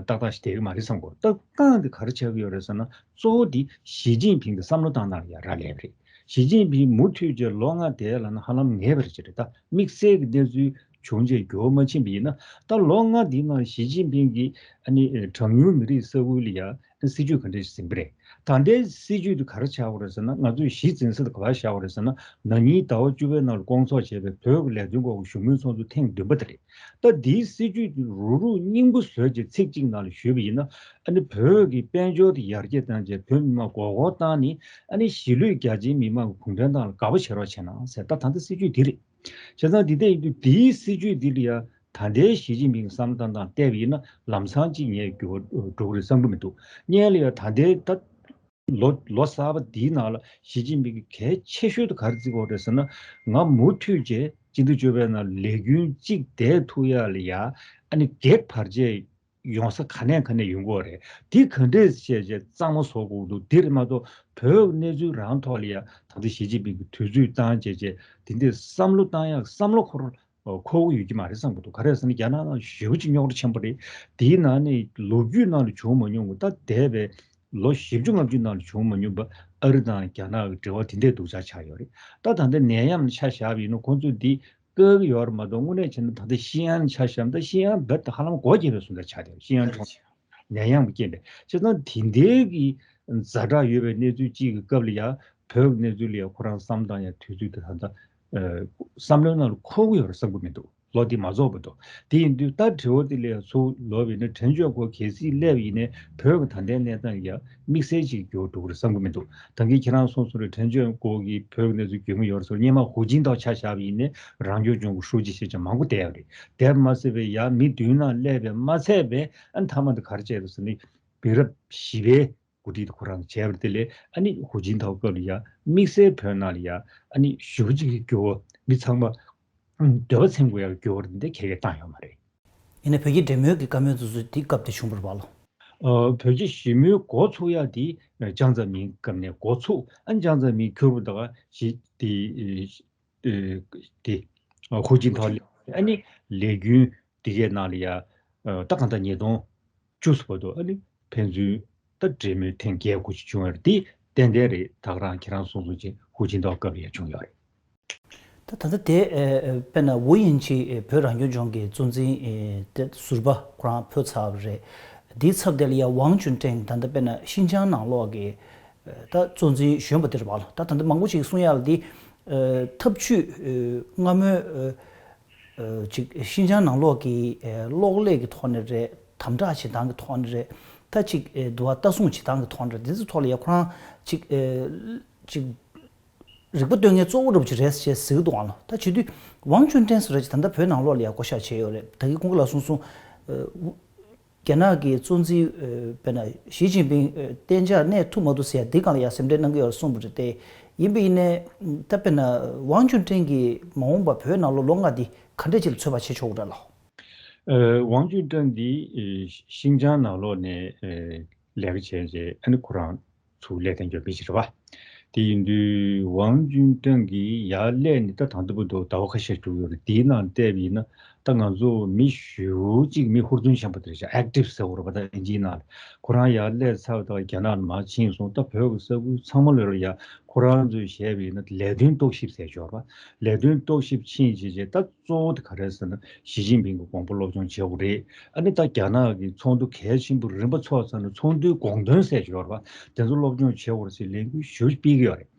ཏག་ཏག་ཞིག་བསྡད་ཀྱི་མ་རེད་བསམ་གོ། ད་བསྐང་དེ་ག་རེ་ཆགས་ཀྱི་ཡོད་རེད་ཟེར་ན་གཙོ་བོ་དེ་ཞི་ཅིན་ཕིང་གི་བསམ་བློ་བཏང་སྟངས་ལ་ཡ་རག་ལས་པ་རེད། ཞི་ཅིན་ཕིང་མུ་མཐུད་ཀྱི་ལོ་ལྔ་བསྡད་ལབ་ན་ཧ་ལམ་ངེས་པ་རེད་ཅེས་རེད། ད་དམིགས་བསལ་གྱི་གནས་ཚུལ་བྱུང་རྗེས་འགྱུར་བ་མ་ཕྱིན་པ་ཡིན་ན་ད་ལོ་ལྔ་འདིའི་ནང་ཞི་ཅིན་ཕིང་གིས་ཨ་ནི་གྲངས་ཉུང་མི་རིགས་ས་ཁུལ་ལ་ཡ་སྲིད་ཇུས་ག་འདྲ་ཞིག་འཛིན་པ་རེད། ད་ལྟའི་སྲིད་ཇུས་དེ་ག་རེ་ཆགས་པ་རེད་ཟེར་ན་ང་ཚོས་གཞི་འཛིན་ས་དེ་ག་པར་བཞག་པ་རེད་ཟེར་ན་ན་ནིང་ཟླ་བ་བཅུ་པའི་ནང་ལ་བསྐོང་ཚོགས་བྱས་པའི་བོད་ཀྱི་ལས་དོན་སྐོར་གྱི་བཞུགས་མོལ་ཚོགས་འདུ་ཐེངས་བདུན་པ་དེ་རེད། ད་འདིའི་སྲིད་ཇུས་དེ་རུག་རུག་རྙིང་པོ་བཟོས་རྗེས་ཚིག་གཅིག་ནང་ལ་ཞུས་པ་ཡིན་ན་ཨ་ནི་བོད་ཀྱི་དཔལ་འབྱོར་དེ་ཡར་རྒྱས་བཏང་རྗེས་བོད་མི་མང་མགོ་སྐོར་བཏང་ནས་ཨ་ནི་གཞིས་ལུས་རྒྱ་ཆེའི་མི་མང་གི་གུང་ཁྲན་ཏང་ལ་དགའ་པོ་བྱེད་རོགས་བྱས་ན་ཟེར། ད་ད་ལྟ་སྲིད་ཇུས་དེ་རེད། བྱས་ཙང་འདི་འདྲ་ཡིན་དུས་འདིའི་སྲིད་ཇུས་འདི་ལ་ཡ་ད་ལྟའི་ཞི་ཅིན་ཕིང་གི་བསམ་བློ་བཏང་སྟངས་བལྟས་པ་ཡིན་ན་ལམ་སང་ཅིག་ངས་འགྱུར་བ་འགྲོ་གི་རེད་བསམ་གྱི་མི་འདུག་སྔོན་ལ་ཡ་ད་ལྟའི་ད་ལོ་ལོ་གསར་པ་འདིའི་ནང་ལ་ཞི་ཅིན་ཕིང་གིས་གལ་ཆེ་ཤོས་དེ་ག་རེ་བརྩི་དགོས་རེད་ཟེར་ན། ང་མུ་མཐུད་བྱས་སྤྱི་ཟླ་བཅུ་པའི་ནང་ལས་རྒྱུན་གཅིག་བསྡད་ཐུབ་ཡག་ལ་ཡ་ཨ་ནི་སྒེར་བར་ཆད་ཡོང་ས་ག་ནས་ག་ནས་ཡོང་གི་ཡོད་རེད། དེ་ག་འདྲས་བྱས་བྱས་གཙང་མ་བཟོ་དགོས་འདུག་དེ་རེད་མ་གཏོགས་བོད་ཀྱི་གནས་ཚུལ་རང་ཐོག་ལ་ཡ་ད་ལྟ་ཞི་ཅིན་ཕིང་གིས་དུས་ཚོད་བཏང་བྱས་བྱས་དེ་འདྲས་བསམ་བློ་བཏང་ཡག་བསམ་བློ་འཁོར་འཁོར་གྱི་ཡོད་ཀྱི་མ་རེད་བསམ་གྱི་འདུག་ག་རེ་ཟེར་ན་རྒྱ་ནག་ནང་ཞེ་པོ་ཅིག་རྙོག་དྲ་ཆེན་པོ་རེད། དེའི་ནང་ནས་ལོ་རྒྱུས་ནང་ལ་བྱུང་མ་མྱོང་གི་ད་འདས་པའི་ལོ་བཞི་བཅུ་ལྔ་བཅུ་ནང་ལ་བྱུང་མ་མྱོང་པ་ཨ་རི་དང་རྒྱ་ནག་གི་འབྲེལ་བ་དེ་འདྲས་སྡུག་ཅག་ཆགས་ཡོད་རེད། ད་ད་ལྟ་ནད་ཡམས་ཆ་བཞག་པ་ཡིན་ན་ཁོང་ཚོས་འདི་ བཀག་གི་ཡོད་རེད་མ་གཏོགས། དངོས་གནས་བྱས་ན་ད་ལྟ་ཤི་ཨན་ཆ་བཞག་ན། ད་ཤི་ཨན་རྦད་དེ་ཧ་ལམ་སྒོ་བརྒྱབ་པའི་བཟོ་འདྲ་ཆགས་བསྡད་ཡོད། ཤི་ཨན་གྲོང་ནད་ཡམས་རྐྱེན་པས། བྱས་ཙང་དེ་འདྲའི་གི་ཛ་དྲག་ཡོད་པའི་གནས་ཚུལ་གཅིག་གི་སྐབས་ལ་ཡ། བོད་ཀྱི་གནས་ཚུལ་ལ་ཡ་ཁོ་རང་བསམ་བཏང་ཡ་དུས་ཚོད་དེ་ད་ལྟ་ཨ་བསམ་བློའི་ནང་ལ་འཁོར་གྱི་ཡོད་རེད་བསམ་གྱི་མི་འདུག་ལོ་འདི་མ་རྫོགས་བར་དུ། དེ་ཡིན་དུས་ད་དྲི་བ་དེ་ལ་ཡ་ཚུར་ལབ་པ་ཡིན་ན། ཁྲེན་ཆོན་གོ་གལ་སྲིད་སླེབས་པ་ཡིན་ནའི་བོད་ཀྱི་ད་ལྟའི་གནས་སྟངས་ལ་ཡ་དམིགས་བསལ་ཅིག་འགྱུར་བ་འགྲོ་གི་རེད་བསམ་གྱི་མི་འདུག་ད་གིན་ཁྱེད་རང་གསུངས་སོང་རེད། ཁྲེན་ཆོན་གོ་གིས་བོད་ཀྱི་གནས་ཚུལ་འགྱུར་གྱི་ཡོད་རེད་ཟེར། སྔོན་མ་ཧུའུ་ཅིན་ཐའོ་ཆ་བཞག་པ་ཡིན་ནའི་རང་སྐྱོང་ལྗོངས་ཀྱི་ཧྲུའུ་ཅི་ཞེས་བྱ་མང་པོ་བསྡད་ཡོད་རེད། དེ་མ་ཟད་པའི་ཡ་མི་མདུན་ན་སླེབས་པའི་མ་ཚད་པའི་ཨ་ནི་མཐའ་མ་དེ་ག་རེ་བྱས་རེད་ཟེར་ན། དེང་རབས་བཞི་པའི་འགོ་ཁྲིད་དེ་ཁོ་རང་བྱས་པ་རེད། དེ་ལས་ཨ་ནི་ཧུའུ་ཅིན་ཐའོ་སྐབས་ལ་ཡ་དམིགས་བསལ་བོད་ནང་ལ་ཡ་ཨ་ནི་ཞེ་པོ་ཅིག་གི་འགྱུར་བ། མི་ཚང་མ་འདོད་པ་ཚིམ་དགོས་ཡག་འགྱུར་བ་འདི་ག་གེ་བཏང་ཡོད་མ་རེད། ཡིན་ནའི་བོད་ཀྱི་འབྲེལ་མོལ་གྱི་བཀའ་མོལ་དེ་ཚོ་དེ་སྐབས་དེ་བྱུང་བ་རེད་པ་ལགས། ཨ། བོད་ཀྱི་ཞི་མོལ་འགོ་ཚུགས་ཡ་དེ་ཅང་ཙེ་མིན་སྐབས་ནས་འགོ་ཚུགས། ཨ། ཅང་ཙེ་མིན་ཁྱོད་རང་ད་ག་ཞི་དེ་ཨེ་དེ་ཨ་ཧུའུ་ཅིན་ཐའོ་ལ་ཨ་ནི་ལས་རྒྱུན་འདི་གའི་ནང་ལ་ཡ། ཨ། ད་གང་ལྟར་ཉིས་སྟོང་བཅུ་བར་དུ་ཨ་ནི་ཕན་ཚུན་ད་འབྲེལ་མོལ་ཐེངས་བརྒྱད་དགུ་ཅིག་བྱུང་བ་རེད། དེ་ཏན་ཏན་རེད། ད་ག་རང་ཁྱེད་རང་གསུངས་གསུངས་ཅིག་ཧུའུ་ཅིན་ཐའོ་སྐབས་ལ་ཡ་བྱུང་ཡོད་རེད། ད་ད་ལྟ་དེ་ཨེ་ཨེ་དཔེར་ན་ཝུའུ་དབྱིང་ཇི་ཨེ་བོད་རང་སྐྱོང་ལྗོངས་ཀྱི་གཙོ་འཛིན་ཨེ་དེ་ཟུར་པ་ཁོ་རང་ཕེབས་ཚར་བ་རེད། དེའི་ཚབ་དེ་ལ་ཡ་ཝང་ཅུན་ཀྲེང་ད་ལྟ་དཔེར་ན་ཤིན་ཅང་ནང་ལོགས་ཀྱི་ཨེ་ད་གཙོ་འཛིན་གཞོན་པ་དེ་རེད་པ་ལགས། ད་ད་ལྟ་མང་པོ་ཞིག་གསུང་ཡ་ལ་དེ་ཨེ་ཐབས་ཇུས་ཨེ་སྔ་མོའི་ཨེ་ཨེ་ཅིག་ཤིན་ཅང་ནང་ལོགས་ཀྱི་ཨེ་གློག་ཀླད་ཀྱི་ཐོག་ནས་རེད། དམ་དྲག་བྱེད་སྟངས་ཀྱི་ཐོག་ནས་རེད། ད་ཅིག་ཨེ་འདུལ་བ་ལྟ་སྲུང་བྱེད་སྟངས་ཀྱི་ཐོག་ནས་རེད། དེ་ཚོའི་ཐོག་ལ་ཡ་ཁོ་རང་ཅིག་ཨེ་ཅིག་རིག་པ་སྟོན་མཁན་གཙོ་བོ་འདྲ་པོ་ཅིག་རེད་ཅེས་ཟེར་གྱི་འདུག་ཨང་ལགས། ད་བྱེད་དུས་ཝང་ཅུན་ཀྲེང་ཟེར་བ་ཅིག་ད་ལྟ་བོད་ནང་ལོགས་ལ་ཡ་བསྐོ་བཞག་བྱས་ཡོད་རེད། ད་གིན་ཁོང་གིས་ལབ་སོང་སོང་། ཨེ་རྒྱ་ནག་གི་གཙོ་འཛིན་ཨེ་དཔེར་ན་ཞི་ཅིན་ཕིང་ཨེ་གཏན་འཇགས་གནས་ཐུབ་མ་ཐུབ་ཟེར་ཡ་འདི་སྒང་ལ་ཡ་སེམས་ཁྲལ་གནང་གི་ཡོད་རེད་གསུངས་པ་རེད་དེ། ཡིན་པ་ཡིན་ནའི་ད་དཔེར་ན་ཝང་ཅུན་ཀྲེང་གིས་མ་འོངས་པ་བོད་ནང་ལོགས་ལོ་ལྔ་འདི་ག་འདྲས་ཅིག་ལ་ཚོད་དཔག་བྱེད་ཆོག་གི་རེད་ལགས། ཨེ་ཝང་ཅུན་ཀྲེང་འདི་ཨེ་ཤིན་ཅང་ནང་ལོགས་ནས་ཨེ་ལས་ཀ་བྱས་རྗེས་ཨ་ནི་ཁོ་རང་ཚུར་ལས་དོན་སྐྱོང་མཁན་ཞིག་རེད་པ། དེ་ཡིན་དུས་ཝང་ཅུན་ཀྲེང་གིས་ཡར་སླེབས་ནས་ད་ད་ལྟ་བར་དུ་ཟླ་བ་ཁ་ཤས་འགྲོ་གི་ཡོད་རེད། དེའི་ནང་བལྟས་པ་ཡིན་ན་ད་ང་ཚོ་མི་ཞེ་པོ་ཅིག་མི་ཧུར་བརྩོན་ཆེན་པོ་དེ་རེད་ཤག་ཨེག་ཊིབ་ཟེར་བ་རེད་པ། ད་དབྱིན་ཇིའི་ནང་ལ་ཁོ་རང་ཡར་སླེབས་ཚར་བ་དང་རྒྱ་ནག་ལ་མར་ཕྱིན་སོང་། ད་བོད་ཀྱི་ས་ཁུལ་ཚང་མ་ལ་ཡ་ཁོ་རང་ཚོས་བྱས་པ་ཡིན་ན་ལས་དོན་རྟོག་ཞིབ་ཟེར་ཡོད་རེད་པ། ལས་དོན་རྟོག་ཞིབ་ཕྱིན་བྱས་རྗེས་ད་གཙོ་བོ་དེ་ག་རེ་ཟེར་ན་ཞི་ཅིན་ཕིང་གི་དགོངས་པ་སློབ་སྦྱོང་བྱེད་དགོས་རེད། ཨ་ནི་ད་རྒྱ་ནག་གི་ཚོགས་འདུ་གལ་ཆེན་པོ་རིམ་པ་ཚོགས་ཚར་ན་ཚོགས་འདུའི་དགོངས་དོན་ཟེར་གྱི་ཡོད་རེད་པ། དེ་ཚོ་སློབ་སྦྱོང་བྱེད་དགོས་རེད་ཟེར་ལས་འགུལ་ཞེ་པོ་སྤེལ་གྱི་ཡོད་རེད།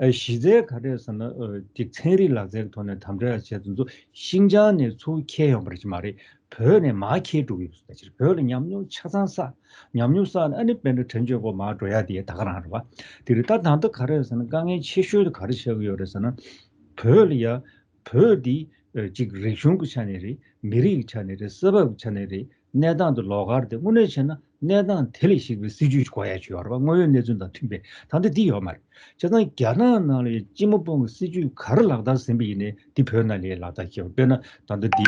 ཨ་གཞི་རྩའི་ག་རེ་ཟེར་ན་ཨ་ཅིག་ཚན་རིག་ལག་རྩལ་གྱི་ཐོག་ནས་དམ་དྲག་བྱས་དེ་ཚོ་ཤིན་ཅང་ནས་ཚུར་འཁྱེར་ཡོང་བ་རེད་ཅེས་མ་རེད། བོད་ནས་མར་འཁྱེར་འགྲོ་གི་ཡོད་པ་ཟེར། བོད་ལ་ཉམས་མྱོང་ཆ་ཚང་བསགས། ཉམས་མྱོང་བསགས་ནས་ཨ་ནི་དཔེར་ན་ཁྲེན་ཆོན་གོ་མར་འགྲོ་ཡ་དེ་ད་ག་རང་རེད་པ། དེ་རེད། ད་ད་ལྟ་ག་རེ་ཟེར་ན་དཀའ་ངལ་ཆེ་ཤོས་དེ་ག་རེ་ཆགས་ཀྱི་ཡོད་རེད་ཟེར་ན། བོད་ལ་ཡ་བོད་འདི་ཨ་ཅིག་རིག་གཞུང་གི་ཆ་ནས་རེད། མི་རིགས་ཀྱི་ཆ་ནས་རེད། ས་བབ་ཀྱི་ཆ་ནས་རེད། གནས་སྟངས་དེ་ལོགས་ཀ་རེད་དེ། དངོས་གནས་བྱས་ན་གནས་སྟངས་དེ་ལ་གཞིགས་པའི་སྲིད་ཇུས་ཤིག་དགོས་ཡ་ཅིག་ཡོད་རེད་པ། དངོས་ཡོད་གནས་ཚུལ་དང་མཐུན་པའི། ད་ལྟ་འདི་ཡོད་མ་རེད། བྱས་ཙང་རྒྱ་ནག་ནང་ལ་ཡ་སྤྱི་མོ་དཔོན་གྱི་སྲིད་ཇུས་ག་རེ་ལག་བསྟར་ཟིན་པ་ཡིན་ནའི་འདི་བོད་ནང་ལ་ཡ་ལག་བསྟར་བྱེད་དགོས། དཔེར་ན་ད་ལྟ་འདི་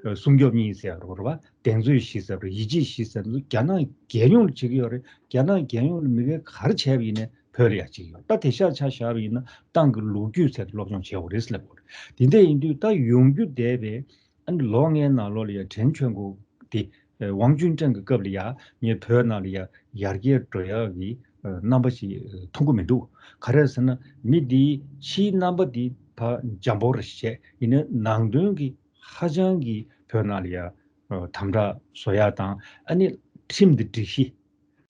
ཨ་སྲུང་སྐྱོབ་གཉིས་ཟེར་ཡ་རེད་པ། གདེང་ཚོད་བཞི་ཟེར་བ་རེད། ཡིད་ཆེས་བཞི་ཟེར་བ་རེད། རྒྱ་ནག་རྒྱལ་ཡོངས་ལ་བྱེད་ཀྱི་ཡོད་རེད། རྒྱ་ནག་རྒྱལ་ཡོངས་ལ་མི་སྒེར་ག་རེ་བྱས་པ་ཡིན་ནའི་བོད་ལ་ཡ་བྱེད་ཀྱི་ཡོད། ད་དེང་སང་ཆ་བཞག་པ་ཡིན་ན་ཏང་གི་ལོ་རྒྱུས་ཟེར་དེ་སློབ་སྦྱོང་བྱེད་དགོས་རེད་ཟེར་ལབ་དགོས་རེད། དེ་འདྲ་ཡིན་དུས་ད་ཡོང་རྒྱུ་བསྡད་པའི་ཨ་ནི་ལོ་ལྔའི་ནང་ལོགས་ལ་ཡ་ཁྲེན་ཆོན་གོ་དེ་ཝང་ཅུན་ཀྲེང་གི་སྐབས་ལ་ཡ་ངས་བོད་ནང་ལ་ཡ་ཡར་རྒྱས་འགྲོ་ཡག་གི་རྣམ་པ་ཞིག་མཐོང་གི་མི་འདུག་ག་རེ་ཟེར་ན་མི་འདིའི་ཕྱིའི་རྣམ་པ་འདི་ཕར་འཇམ་པོ་རེ་བྱས། ཡིན་ནའི་ནང་དོན་གྱི་ཧ་ཅང་གི་བོད་ནང་ལ་ཡ་དམ་དྲག་བཟོ་ཡ་དང་ཨ་ནི་ཁྲིམས་དང་སྒྲིག་གཞི།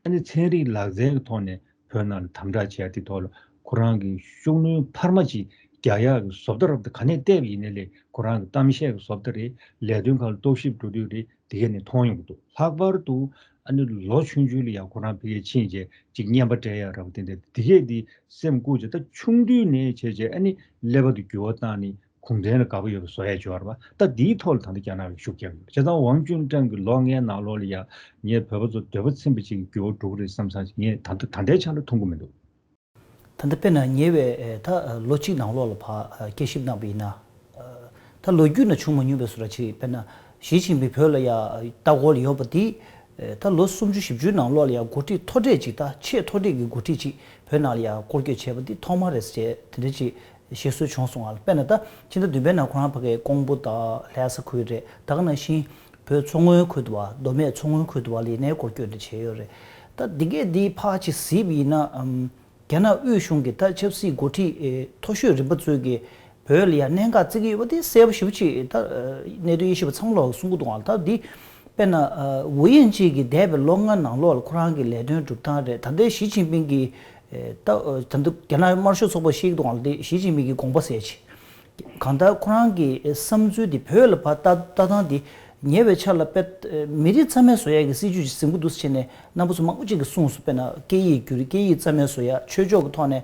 ཨ་ནི་ཚན་རིག་ལག་རྩལ་གྱི་ཐོག་ནས་བོད་ནང་ལ་དམ་དྲག་བྱས་ཏེ་ཐོག་ལ་ཁོ་རང་གི་ཤུགས་སྣོན་འཕར་མ་ཅིག་རྒྱག་ཡག་གི་བཟོ་ལྟ་རབ་དང་ག་ནས་བལྟས་པ་ཡིན་ནའི་ལས་ཁོ་རང་གི་གཏམ་བཤད་ཀྱི་བཟོ་ལྟ་རེད། ལས་དོན་ཁག་ལ་རྟོག་ཞིབ་འགྲོ་དུས་རེད། དེ་གས་ནས་མཐོང་ཡོང་གི་འདུག་ལྷག་པར་དུ་ཨ་ནི་ལོ་ཆུང་ཆུང་ལ་ཡང་ཁོ་རང་ཕ་གིར་ཕྱིན་རྗེས་ཅིག་བརྙན་པར་སྤྲད་ཡག་རབ་དེ་འདྲ་དེ་གས་དེ་སེམས་བཀུག་བྱས། ད་ཆུང་དུས་ནས་བྱས་རྗེས་ཨ་ནི་ཀླད་པ་དེ་འགྱུར་བ་བཏང་ནས། གུང་ཁྲན་ལ་དགའ་པོ་ཡོད་པའི་བཟོ་ཡ་སྦྱོར་བ། ད་འདིའི་ཐོག་ལ་ད་ལྟ་རྒྱ་ནག་གིས་ཤུགས་རྒྱབ་ཡོད། བྱས་ཙང་ཝང་ཅུན་ཀྲེང་གིས་ལོ་ལྔའི་ནང་ལོགས་ལ་ཡ་ངས་བོད་པ་ཚོ་འདོད་པ་ཚིམ་པ་ཅིག་གི་འགྱུར་བ་འགྲོ་གི་རེད་བསམ་བསམ་ཞིག་ངས་ད་ལྟ་ད་ལྟའི་ཆ་ལ་མཐོང་གི་མི་འདུག་ད་ལྟ་དཔེར་ན་ཉེ་བའི་ད་ལོ་གཅིག་ནང་ལོགས་ལ་ཕར་དཔྱད་ཞིབ་གནང་བ་ཡིན་ན། ད་ལོ་རྒྱུས་ན་བྱུང་མ་མྱོང་བའི་བཟོ་འདྲ་ཅིག་དཔེར་ན་ཞི་ཅིན་ཕིང་བོད་ལ་ཡ་ལྟ་སྐོར་ལ་ཡོད་པ་འདི། ད་ལོ་སུམ་ཅུ་བཞི་བཅུའི་ནང་ལོགས་ལ་ཡང་འགོ་ཁྲིད་མཐོ་གྲས་ཅིག་ད་ཆེས་མཐོ་གྲས་ཀྱི་འགོ་ཁྲིད་ཅིག་བོད་ནང་ལ་ཡང་སྐོར་སྐྱོད་བྱས་པ་འདི་ཐོག་མ་རེད་ཟེར་དེ་འདྲ་ཅིག་བཤད་སྲོལ་བྱུང་སོང་ང་། དཔེར་ན་ད་ཕྱི་ཟླ་བདུན་པའི་ནང་ཁོ་རང་ཕ་གིའི་ཀོང་པོ་དང་ལྷ་ས་ཁུལ་རེད། ད་ག་ནང་བཞིན་བོད་མཚོ་སྔོན་ཁུལ་དུ་བ་མདོ་སྨད་མཚོ་སྔོན་ཁུལ་དུ་བ་ལ་ཡིན་ནའི་སྐོར་སྐྱོད་འདི་བྱས་ཡོད་རེད། ད་འདི་གས་འདི་ཕར་ཅིག་གཟིགས་པ་ཡིན་ན་ཨམ། རྒྱ་ནག་དབུས་གཞུང་གི་ད་ཆབ་སྲིད་འགོ་ཁྲིད་ཨེ་མཐོ་ཤོས་རིམ་པ་ཚོའི་གི་ བོད་ལ་ཡང་གནད་འགག་བརྩི་གི་ཡོད་པ་དེ་གསལ་པོ་ཞེ་པོ་ཅིག་ད་གནད་དོན་དབྱེ་ཞིབ་པ་ཚང་མ་ལོག་གསུང་གི་འདུག་ཨང་། ད་འདི་དཔེར་ན་ཝུ་ཡན་ཅིག་གིས་འདས་པའི་ལོ་ལྔ་ནང་ལོགས་ལ་ཁོ་རང་གི་ལས་དོན་སྒྲུབ་སྟངས་རེད། ད་ལྟའི་ཞི་ཅིན་ཕིང་གིས་ད་ད་ལྟ་རྒྱ་ནག་དམར་ཤོག་ཚོགས་པ་ཞིག་འདུག་ཨང་། དེ་ཞི་ཅིན་ཕིང་གི་དགོངས་པ་ཟེར་ཅིག་གང་ལྟར་ཁོ་རང་གི་བསམ་ཚུལ་འདི་བོད་ལ་ཕར་ལྟ་ལྟ་སྟངས་འདི་ཉེ་བའི་ཆར་ལ་དཔེ་མི་རིགས་རྩ་མེད་བཟོ་ཡག་གི་སྲིད་ཇུས་ཅིག་འཛིན་གྱི་འདུག་ཟེར་ནས་རྣམ་པ་ཚོ་མང་པོ་ཅིག་གིས་གསུངས་སོང་། དཔེར་ན་སྐད་ཡིག་བསྒྱུར། སྐད་ཡིག་རྩ་མེད་བཟོ་ཡག་ཆོས་ཕྱོགས་ཀྱི་ཐོག་ནས་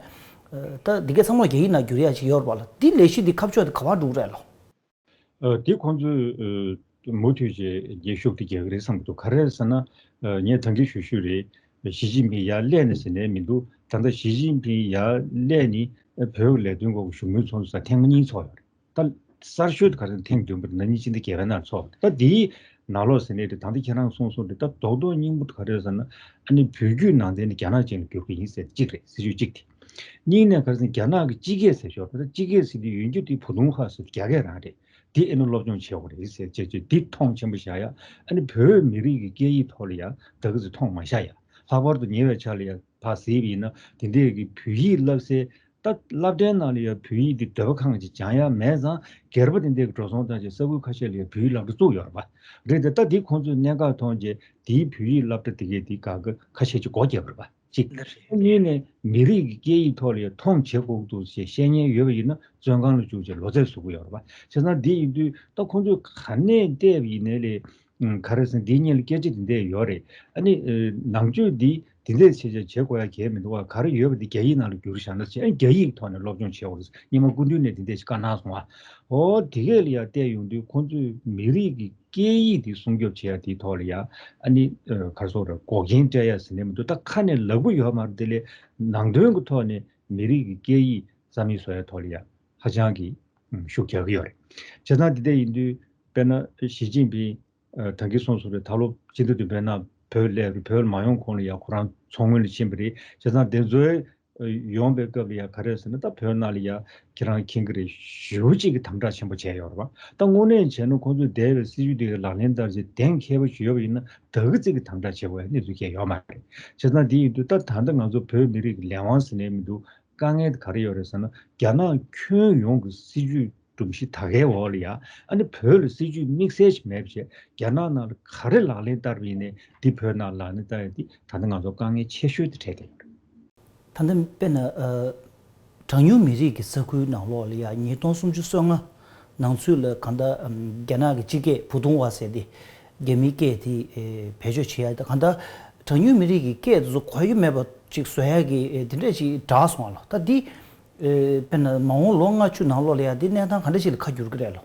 ད་འདི་གའི་ཚང་མ་རྒྱ་ཡིག་ནང་བསྒྱུར་ཡག་ཅིག་ཡོད་རེད་པ་ལ། འདི་ལས་གཞི་འདི་ཁ་ཕྱོགས་འདི་ག་པར་འགྲོ་གི་རེད་ལོ། ཨ། དེ་ཁོང་ཚོས་ཨ་མུ་མཐུད་བྱས་རྒྱས་ཤུགས་དེ་རྒྱག་གི་རེད་བསམ་གྱི་འདུག་ག་རེ་རེད་ཟེར་ན། ཨ། ངས་ད་གིན་ཞུ་ཞུས་རེད། ཞི་ཅིན་ཕིང་ཡར་སླེབས་ནས་ཟེར་ནས་མི་འདུག་ད་ལྟ་ཞི་ཅིན་ཕིང་ཡར་སླེབས་ནས་བོད་ཀྱི་ལས་དོན་སྐོར་གྱི་བཞུགས་མོལ་ཚོགས་འདུ་ཟེར་ཐེངས་མ་གཉིས་ཚོགས་ཡོད་རེད། ད་གསར་ཤོས་དེ་ག་རེ་ཐེངས་བདུན་པ་རེད། ན་ནིང་ཕྱི་ཟླ་བརྒྱད་པའི་ནང་ཚོགས་པ་རེད། ད་དེའི་ནང་ལོགས་ཟེར་ནས་རེད། ད་ལྟ་ཁྱེད་རང་གསུངས་སོང་རེད། ད་རྡོག་རྡོག་སྙིང་པོ་དེ་ག་རེ་རེད་ཟེར་ན། ཨ་ནི་བོད་བརྒྱུད་ནང་བསྟན་ནི་རྒྱ་ནག་ཅན་ལ་བསྒྱུར་གྱི་ཡིན་ཟེར་གཅིག་རེད། སྲིད་ཇུས་གཅིག་དེ། གཉིས་ནས་ག་རེ་ཟེར་ན་རྒྱ་ནག་གི་སྤྱི་སྐད་ཟེར་ཞོར། ད་སྤྱི་སྐད་ཟེར་དུས་ཡོན་གྱི་དེ་ཕུ་ཐུང་ཧ་ཟེར་རྒྱ་སྐད་རང་རེད། དེ་ཨེ་ནི་སློབ་སྦྱོང་བྱེད་དགོས་རེད་ཟེར་བྱས་བྱས་འདི་མཐོང་ཆེན་པོ་བཞག་ཡ། ཨ་ནི་བོད་མི་རིགས་ཀྱི་སྐད་ཡིག་ཐོག་ལ་ཡ་ད་གི་ཚོད་མཐོང་མ་བཞག་ཡ། ལྷག་པར་དུ་ཉེ་བའི་ཆར་ལ་ཡ་ཕར་གཟིགས་པ་ཡིན་ན་དེ་འདྲས་ཀྱི་བོད་ཡིག་བསླབ་སའི་ད་སློབ་གྲྭའི་ནང་ལ་ཡ་བོད་ཡིག་འདི་འདོད་པ་ཁེངས་ཀྱིས་སྦྱང་ཡ་མེད་ཙང་། སྒེར་པ་དེ་འདྲས་ཀྱི་འགྲོ་སོང་བཏང་བྱས་ས་ཁུལ་ཁ་ཤས་ལ་ཡ་བོད་ཡིག་སློབ་གྲྭ་བཙུགས་ཡོད་རེད་པ། རེད་དེ། ད་འདི་ཁོང་ཚོས་གནད་འགག་མཐོང་བྱས་དེའི་བོད་ཡིག་སློབ་གྲྭ་དེ་གས་དེ་ག་གི་ཁ་ཤས་ཀྱིས་སྒོ་བརྒྱབ་པ་རེད་པ། གཅིག་འདི་རེད། གཉིས་ནས་མི་རིགས་ཀྱི་སྐད་ཡིག་ཐོག་ལ་ཡང་མཐོང་བྱེད་དགོས་འདུག་ཅེས་བཤད་མཁན་ཡོད་པ་ཡིན་ན་བཙོན་ཁང་ལ་བཅུག་བྱས་ལོ་ཚད་བཟོ་གི་ཡོད་རེད་པ། བྱས་ཙང་འདི་ཡིན་དུས་ད་ཁོང་ཚོས་ག་ནས་བལྟས་པ་ཡིན་ནའི་ལས་ག་རེ་ཟེར་འདིའི་སྔོན་ལ་སྐད་ཆ་འདི་འདྲས་ཡོད་རེད། ཨ་ནི་ནང་ཆོས་འདི་འདི་འདྲས་བྱས་བྱས་བྱེད་དགོས་ཡ་གལ་མི་འདུག་བ། ག་རེ་ཡོད་པ་འདི་རྒྱ་ཡིག་ནང་ལ་བསྒྱུར་བཞག་ན་བྱས། ཨ་ནི་རྒྱ་ཡིག་ཐོག་ནས་སློབ་སྦྱོང་བྱེད་དགོས་རེད། སྔོན་མ་སྐུ་མདུན་ནས་འདི་འདྲས་ཞིག་བཀའ་གནང་སོང་བ། འོ་དེ་གས་ལ་ཡ་བལྟས་ཡོང་དུས་ཁོང་ཚོས་མི་རིགས་ཀྱི་སྐད་ཡིག་དེ་སྲུང་སྐྱོབ་བྱེད་ཡ་དེའི་ཐོག་ལ་ཡ། ཨ་ནི་ཨ་ག་རེ་ཟེར་དགོས་རེད། འགོག་རྐྱེན་སྤྲད་ཡ་ཟེར་ནས་མི་འདུག་ད་ཁ་ནས་ལབ་གི་ཡོད་མ་རེད། དེ་ལས་ནང་དོན་གྱི་ཐོག་ནས་མི་རིགས་ཀྱི་སྐད་ཡིག་རྩ་མེད་བཟོ་ཡ་ཐོག་ལ་ཡ་ཧ་ཅང་གི་ཨ་ཤུགས་རྒྱག་གི་ཡོད་རེད། བྱས་ཙང་དེ་འདྲ་ཡིན་དུས་དཔེར་ན་ཞི་ཅིན་ཕིང་ཨ་ད་གིན་གསུངས་སོང་རེད། ད་ལོ་སྤྱི་ཟླ་བདུན་པའི་ནང་བོད་སླེབས་རེད། བོད་ལ་མ་ཡོང་གོང་ལ་ཡ་ཁོ་རང་མཚོ་སྔོན་ལ་ཕྱིན་པ་རེད། བྱས་ཙང་དེ་ཚོའི་ཡོང་པའི་སྐབས་ལ་ཡ་ག་རེ་ཟེར་ན། ད་བོད་ནང་ལ་ཡ་ཁྱེད་རང་མཁྱེན་གྱི་རེད། ཞེ་པོ་ཅིག་གི་དམ་དྲག་ཆེན་པོ་བྱས་ཡོད་རེད་པ། ད་དངོས་གནས་བྱས་ན་ཁོང་ཚོས་འདས་པའི་སྲིད་ཇུས་དེ་ག་ལག་ལེན་བསྟར་བྱས་གཏན་འཁེལ་བ་ཞིག་ཡོད་པ་ཡིན་ན་ད་གི་ཙིག་གི་དམ་དྲག་བྱེད་དགོས་ཡ་གནས་ཚུལ་གང་ཡང་ཡོད་མ་རེད། བྱས་ཙང་དེ་ཡིན་དུས་ད་ད་ལྟ་ང་ཚོ་བོད་མི་རིགས་ཀྱི་ལས་དབང་ཟེར་ནས་མི་འདུག་དཀའ་ངལ་དེ་ག་རེ་ཡོད་རེད་ཟེར་ན། རྒྱ་ནག་ཁྱོན་ཡོངས་ཀྱི་སྲིད་ཇུས་སྒྲོམ་གཞི་དེ་གའི་འོག་ལ་ཡ། ཨ་ནི་བོད་ལ་སྲིད་ཇུས་དམིགས་བསལ་ཞིག་མེད་པ་བྱས། རྒྱ་ནག་ནང་ལ་ག་རེ་ལག་ལེན་བསྟར་བ་ཡིན་ནའི་འདི་བོད་ནང་ལག་ལེན་བསྟར་ཡ་འདི་ད་ལྟ་ང་ཚོ་དཀའ་ངལ་ཆེ་ཤོས་དེ་འཕྲད་བསྡད་ཡོད་རེད། ད་ལྟ་དཔེར་ན་ཨ་གྲངས་ཉུང་མི་རིགས་ཀྱི་ས་ཁུལ་ནང་ལོགས་ལ་ཡ་ཉིས་སྟོང་སུམ་ཅུ་སོ་ལྔ་ནང་ཚུད་ལ་གང་ལྟར་ཨམ་རྒྱ་ནག་གི་སྤྱི་སྐད་ཕུ་ཐུང་བ་ཟེར་དེ་རྒྱ་མིའི་སྐད་དེ་ཨེ་བེད་སྤྱོད་བྱེད་ཡ། ད་གང་ལྟར་གྲངས་ཉུང་མི་རིགས་ཀྱི་སྐད་དེ་ཚོ་གོ་ཡ་མེད་པ་ཅིག་བཟོ་ཡ་གི་ཨེ་དེ་འདྲས་ཅིག་བསྒྲགས་སོང་བ་ལ། ད་འདི་ཨེ་དཔེར་ན་མ་འོངས་ལོ་ལྔ་བཅུ་ནང་ལོགས་ལ་ཡ་འདི་གནས་སྟངས་ག་འདྲ་ཞིག་ལ་ཁ་བསྒྱུར་གི་རེད་ལོ།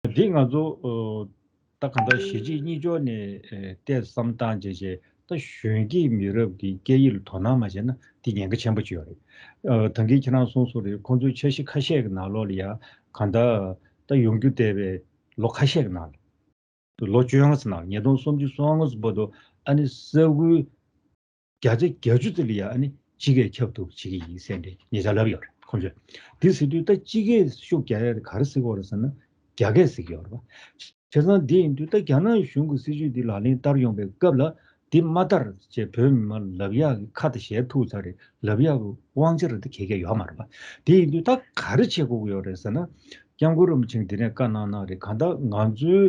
འདི་ང་ཚོ་ཨ་ད་གང་ལྟར་གཞིས་བྱེས་གཉིས་ཕྱོགས་ནས་ཨེ་བལྟས་བསམ་བཏང་བྱས་བྱས། ད་གཞོན་སྐྱེས་མི་རབས་ཀྱི་སྐད་ཡིག་ལ་དོ་སྣང་མ་བྱས་ན་འདི་ཉེན་ཁ་ཆེན་པོ་ཅིག་ཡོད་རེད། ཨ་ད་གིན་ཁྱེད་རང་གསུངས་སོང་རེད། ཁོང་ཚོའི་འཆར་གཞི་ཁ་ཤས་ཀྱི་ནང་ལོགས་ལ་ཡ་གང་ལྟར་ད་ཡོང་རྒྱུ་བསྡད་པའི་ལོ་ཁ་ཤས་ཀྱི་ནང་ལ། ལོ་བཅོ་ལྔ་ཙམ་ནང་། ཉིས་སྟོང་སུམ་ཅུ་སོ་ལྔ་ཙམ་བར་དུ་ཨ་ནི་ས་ཁུལ་བརྒྱ་ཆ་བརྒྱད་ཅུ་ཙམ་ལ་ཡ་ཨ་ནི་སྤྱི་སྐད་ཁྱབ་ཐུབ་བྱེད་ཀྱི་ཡིན་ཟེར་འདྲ་ཉེ་ཆར་ལབ་ཡོད་རེད་ཁོང་ཚོས། དེ་ཟེར་དུས་ད་སྤྱི་སྐད་ཤུགས་རྒྱག་ཡ་དེ་ག་རེ་ཟེར་གྱི་ཡོད་རེད་ཟེར་ན་རྒྱ་སྐད་ཟེར་གྱི་ཡོད་རེད་པ། བྱས་ཙང་དེ་ཡིན་དུས་ད་རྒྱ་ནག་གཞུང་གི་སྲིད་ཇུས་འདི་ལག་ལེན་བསྟར་ཡོང་པའི་སྐབས་ལ་འདི་མ་བསྟར་ཅེས་བོད་མི་མང་ལབ་ཡག་གི་ཁ་དང་ཞལ་ཐུག་ཚར་རེད། ལབ་ཡག་གི་དབང་ཆ་རེ་ད་ག་གེ་ཡོད་མ་རེད་པ། དེ་ཡིན་དུས་ད་ག་རེ་བྱེད་དགོས་ཀྱི་ཡོད་རེད་ཟེར་ན། སྐྱབས་མགོན་རིན་པོ་ཆེས་འདི་ནས་བཀའ་གནང་གནང་རེད། གང་ལྟར་ང་ཚོའི་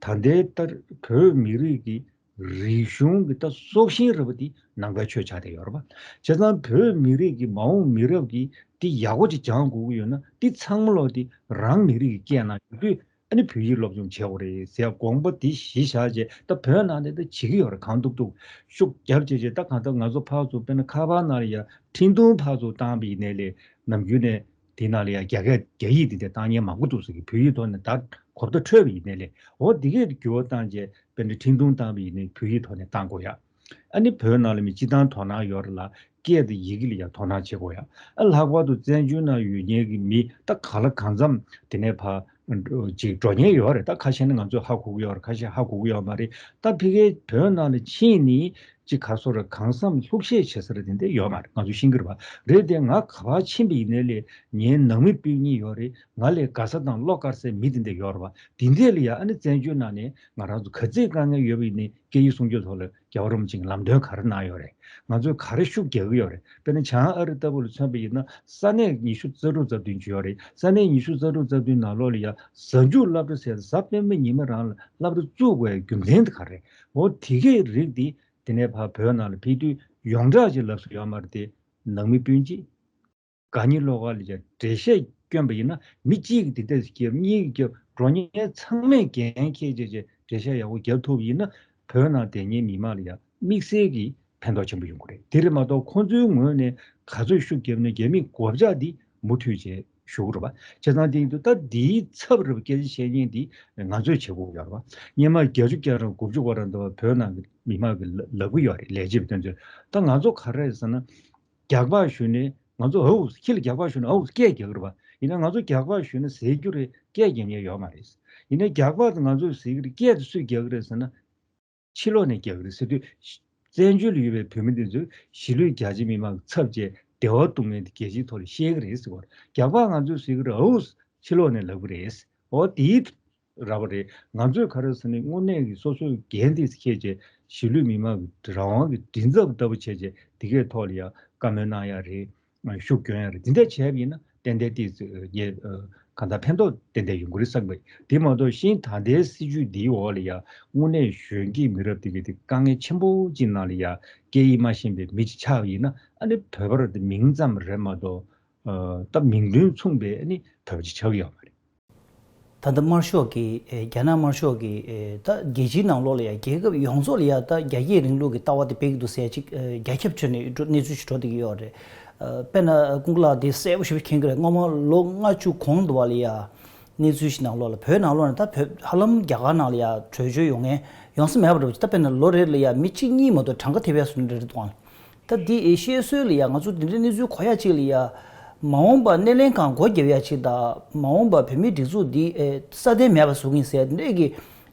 ད་ལྟའི་ལྟར་བོད་མི་རིགས་ཀྱི་རིག་གཞུང་གི་ད་སྲོག་ཤིང་རེད་པ་འདི་ནང་པའི་ཆོས་ཆགས་བསྡད་ཡོད་རེད་པ། བྱས་ཙང་བོད་མི་རིགས་ཀྱི་མ་འོངས་མི་རབས་ཀྱིས་འདི་ཡག་པོ་ཅིག་སྦྱང་དགོས་ཀྱི་ཡོད་ན་འདི་ཚང་མ་ལོག་འདི་རང་མི་རིགས་ཀྱི་སྐད་ནང་ཡོད་དུས། ཨ་ནི་བོད་ཡིག་སློབ་སྦྱོང་བྱེད་དགོས་རེད་ཟེར་དགོངས་པ་འདི་གཞི་བཞག་བྱས། ད་བོད་ནང་ནས་ད་བྱེད་ཀྱི་ཡོད་རེད། གང་ཐུབ་ཐུབ་ཤུགས་རྒྱབ་བྱས་བྱས། ད་གང་ལྟར་ང་ཚོ་ཕར་ཚུར་དཔེར་ན་ཁ་པར་ནང་ལ་ཡ་འཕྲིན་ཐུང་ཕར་ཚུར་བཏང་བ་ཡིན་ནའི་ལས། ནམ་རྒྱུན་ནས་དེ་ནང་ལ་ཡ་རྒྱ་སྐད་རྒྱ་ཡིག་འདི་འདྲ་བཏང་མཁན་མང་པོ་འདུག་ཟེར་གི། བོད་ཡིག་ཐོག་ནས་ད་གོ་བརྡ་འཕྲོད་པ་ཡིན་ནའི་ལས། འོ་འདི་གས་འགྱུར་བ་བཏང་བྱས་དཔེར་ན་འཕྲིན་ཐུང་བཏང་བ་ཡིན་ནའི་བོད་ཡིག་ཐོག་ནས་བཏང་དགོས་ཡ། ཨ་ནི་བོད་ནང་ལ་མི་སྤྱིར་བཏང་དོ་སྣང་ཡོད་རེད་ལ། སྐད་དང་ཡི་གེ་ལ་ཡང་དོ་སྣང་བྱེད་དགོས་ཡ། ཨ་ལྷག་པར་དུ་བཙན་བྱོལ་ནང་ཡོད་མཁན་གྱི་མི་ད་གང་ལ་གང་འཚམ་དེ་ནས་ཕར་ཅིག་འགྲོ་མཁན་ཡོད་རེད། ད་ཁ་ཤས་ནི་ང་ཚོས་ཧ་གོ་གི་ཡོད་རེད། ཁ་ཤས་ཧ་གོ་གི་ཡོད་མ་རེད། ད་ཕ་གིའི་བོད་ནང་ལ་ཕྱིན་ནས་ ཅིག་ག་སོ་ར་གང་བསམ་ལྷུག་བཤད་བྱེད་ས་ར་དེ་འདྲ་ཡོད་མ་རེད། ང་ཚོ་ཤེས་ཀྱི་རེད་པ། རེད་དེ་ང་ག་པར་ཕྱིན་པ་ཡིན་ནའི་ལས་ངའི་ནང་མི་སྤུན་གཉིས་ཡོད་རེད། ང་ལས་དགའ་ས་དང་བློ་དཀར་སའི་མི་དེ་འདྲ་ཡོད་རེད་པ། དེ་འདྲ་ལ་ཡ་ཨ་ནི་བཙན་བྱོལ་ནང་ནས་ང་རང་ཚོ་ག་ཚོད་དཀའ་ངལ་ཡོད་པ་ཡིན་ནའི་སྐད་ཡིག་སྲུང་སྐྱོབ་ཐོག་ལ་རྒྱལ་བ་རིན་པོ་ཆེ་གིས་ལམ་སྟོན་ག་རེ་གནང་ཡོད་རེད། ང་ཚོས་ག་རེ་ཤུགས་རྒྱག་གི་ཡོད་རེད། དཔེར་ན་བྱང་ཨ་རི་ལྟ་བུ་ལ་མཚོན་པ་ཡིན་ན་ས་གནས་ཉི་ཤུ་རྩ་དྲུག་རྩ་བདུན་ཅིག་ཡོད་རེད། ས་གནས་ཉི་ཤུ་རྩ་དྲུག་རྩ་བདུན་ནང་ལོགས་ལ་ཡ་གཟའ་མཇུག་སློབ་གྲྭ་ཟེར་གཟའ་སྤེན་པ་ཉི་མ་རང་ལ་སློབ་གྲྭ་བཙུགས་དགོས་རྒྱུ་མཚན་དེ་ག་རེད། འོ་དེ་གའི་རིགས་དེ་དེ་ནས་ཕར་བོད་ནང་ལ་ཕེབས་དུས་ཡོངས་གྲགས་ཅིག་ལབ་སྲོལ་ཡོད་མ་རེད་དེ། ནང་མི་སྤུན་མཆེད། དགའ་ཉེ་བློ་དཀར་ལ་ཡ་འགྲེལ་བཤད་བསྐྱོན་པ་ཡིན་ན་མི་གཅིག་གིས་དེ་འདྲ་ཞིག་བརྒྱབ། གཉིས་ཀྱིས་བརྒྱབ། འགྲོ་མཁན་ཚང་མས་འགན་འཁྱེར་བྱས་བྱས་འགྲེལ་བཤད་ཡག་པོ་བརྒྱབ་ཐུབ་པ་ཡིན་ན་བོད་ནང་བསྡད་མཁན་མི་མང་ལ་ཡ་དམིགས་བསལ་གྱི་ཕན་ཐོགས་ཆེན་པོ་ཡོང་གི་རེད། དེ་རེད་མ་གཏོགས་ཁོང་ཚོའི་ངོས་ནས་ག་ཚོད་ཤུགས་བརྒྱབ་ན་རྒྱ་མིས་གོད་ཆག་འདི་མུ་མཐུད་བྱས་ཞུ་གི་རེད་པ། བྱས་ཙང་དེ་ཡིན་དུས་ད་འདིའི་ཚབ་རེད་པ། སྐད་ཆ་བཤད་མཁན་འདི་ང་ཚོས་བྱེད་དགོས་ཡོད་རེད་པ། སྔོན་མ་བརྒྱད་ཅུ་གྱ་གྲངས་དགུ་བཅུ་བར་འདི་བ་བོད་ནང་གི་མི་མང་གིས་ལབ་ཀྱི་ཡོད་རེད། ལས་བྱེད་པ་དེ་ཚོས། ད་ང་ཚོ་ག་རེ་རེད་ཟེར་ན། རྒྱག་པ་ཞུས་ནས་ང་ཚོ་ཨའུ་ཁྱི་ལ་རྒྱག་པ་ཞུས་ནས་ཨའུ་སྐད་རྒྱག་གི་རེད་པ། ཡིན་ན་ང་ཚོ་རྒྱག་པ་ཞུས་ན་ཟེར་རྒྱུ་རེད། སྐད་རྒྱག་མཁན་ཡོད་མ་རེད། ཡིན་ན་རྒྱག་པ་དེ་ང་ཚོས་ཟེར་གྱི་རེད། སྐད་དེ་སུས་རྒྱག་གི་རེད་ཟེར་ན། ཕྱི་ལོགས་ནས་རྒྱག་གི་རེད་ཟེར་དུས། བཙན་བྱོལ་ལ་ཡོད་པའི་བོད་མི་འདི་ཚོས་གཞིས་ལུས་རྒྱ་ཆེ་མི་མང་གི་ཚབ་བྱས་བདེ་བ་བཏང་མཁན་དེ་རྒྱལ་སྤྱིའི་ཐོག་ལ་བཤད་ཀྱི་རེད་ཟེར་བ། རྒྱག་པ་ང་ཚོས་ཟེར་གྱི་རེད། ཨའུ་ཕྱི་ལོགས་ནས་ལབ་གི་རེད། འོ་དེའི་ར་བ་རེད། ང་ཚོས་ག་རེ་ཟེར་ན་དངོས་གནས་ཀྱི་སོ་སོའི་འགན་དེ་འཁྱེར་བྱས་གཞིས་ལུས་མི་མང་གི་རང་དབང་གི་མགྲིན་ཚབ་ལྟ་བུ་བྱས་བྱས་དེ་གའི་ཐོག་ལ་ཡ་བཀའ་མོལ་གནང་ཡ་རེད། ཤུགས་སྐྱོན་ཡ་རེད། དེ་འདྲ་བྱས་པ་ཡིན་ན་ཏན་ཏན་ཏིག་ཙམ་ངས་གང་ལྟར་ཕན་ཐོགས་ཏན་ཏན་ཡོང་གི་རེད་བསམ་གི། དེ་མ་གཏོགས་ཤིང་ད་ལྟའི་སྲིད་བྱུས་འདིའི་འོག་ལ་ཡ་དངོས་གནས་གཞོན་སྐྱེས་མི་རབས་དེ་གའི་དེ་དཀའ་ངལ་ཆེན་པོ་ཅིག་ནང་ལ་ཡ་སྐད་ཡིག་མ་ཤེས་པའི་མི་ཅིག་ཆགས་པ་ཡིན་ན་ཨ་ནི་བོད་པར་དེ་མིང་ཙམ་རེད་མ་གཏོགས་ད་མིང་དོན་མཚུངས་པའི་ཨ་ནི་བོད་པ་ཅིག་ཆགས་ཀྱི་ཡོད་མ་རེད། ད་ལྟ་དམར་ཤོག་གི་ཨེ་རྒྱ་ནག་དམར་ཤོག་གི་ཨེ་ད་རྒྱལ་སྤྱིའི་ནང་ལོགས་ལ་ཡང་རྒྱལ་ཁབ་ཡོངས་རྫོགས་ལ་ཡང་ད་རྒྱ་སྐྱེད་རིང་ལུགས་ཀྱི་ལྟ་བ་དེ་སྤེལ་གྱི་འདུག་ཟེར་ཅིག་ཨེ་རྒྱ་ཁྱབ་ཁྲོད་ནས་འགྲོ་གནས་ཚུལ་ཞིག་འགྲོ་བསྡད་ཀྱི་ཡོད་རེད། ཨེ་དཔེར་ན་ཀུན་བཟང་ལགས་དེ་གསལ་པོ་ཞེ་པོ་མཁྱེན་གྱི་རེད། སྔོན་མ་ལོ་ལྔ་བཅུ་གོང་དུ་བ་ལ་ཡང་གནས་ཚུལ་ཞིག་ནང་ལོགས་ལ་བོད་ནང་ལོགས་ནས་ད་བོད་ཧ་ལམ་རྒྱ་གར་ནང་ལ་ཡང་བྲོས་བྱོལ་ཡོང་མཁན་ཡོང་ས་མེད་པ་འདྲ་པོ་ཅིག་ད་དཔེར་ན་ལོ་རེ་ལ་ཡང་མི་གཅིག་གཉིས་མ་གཏོགས་གྲངས་ཀ་ཐེབས་ཡ་བཟོ་འདྲ་རེད་འདུག་ཨང་། ད་འདི་ཨེ་ཤེས་སྲོལ་ལ་ཡ་ང་ཚོ་འདི་འདྲའི་གནས་ཚུལ་གོ་ཡ་གཅིག་ལ་ཡ། མ་འོངས་པ་སྣེ་ལེན་ཁང་སྒོ་རྒྱབ་ཡ་གཅིག་དང་མ་འོངས་པ་བོད་མིའི་སྒྲིག་འཛུགས་འདི་ཨེ་སྲ་བརྟན་མེད་པ་བཟོ་གི་ཡིན་ཟེར་འདི་འདྲས་ཀྱི་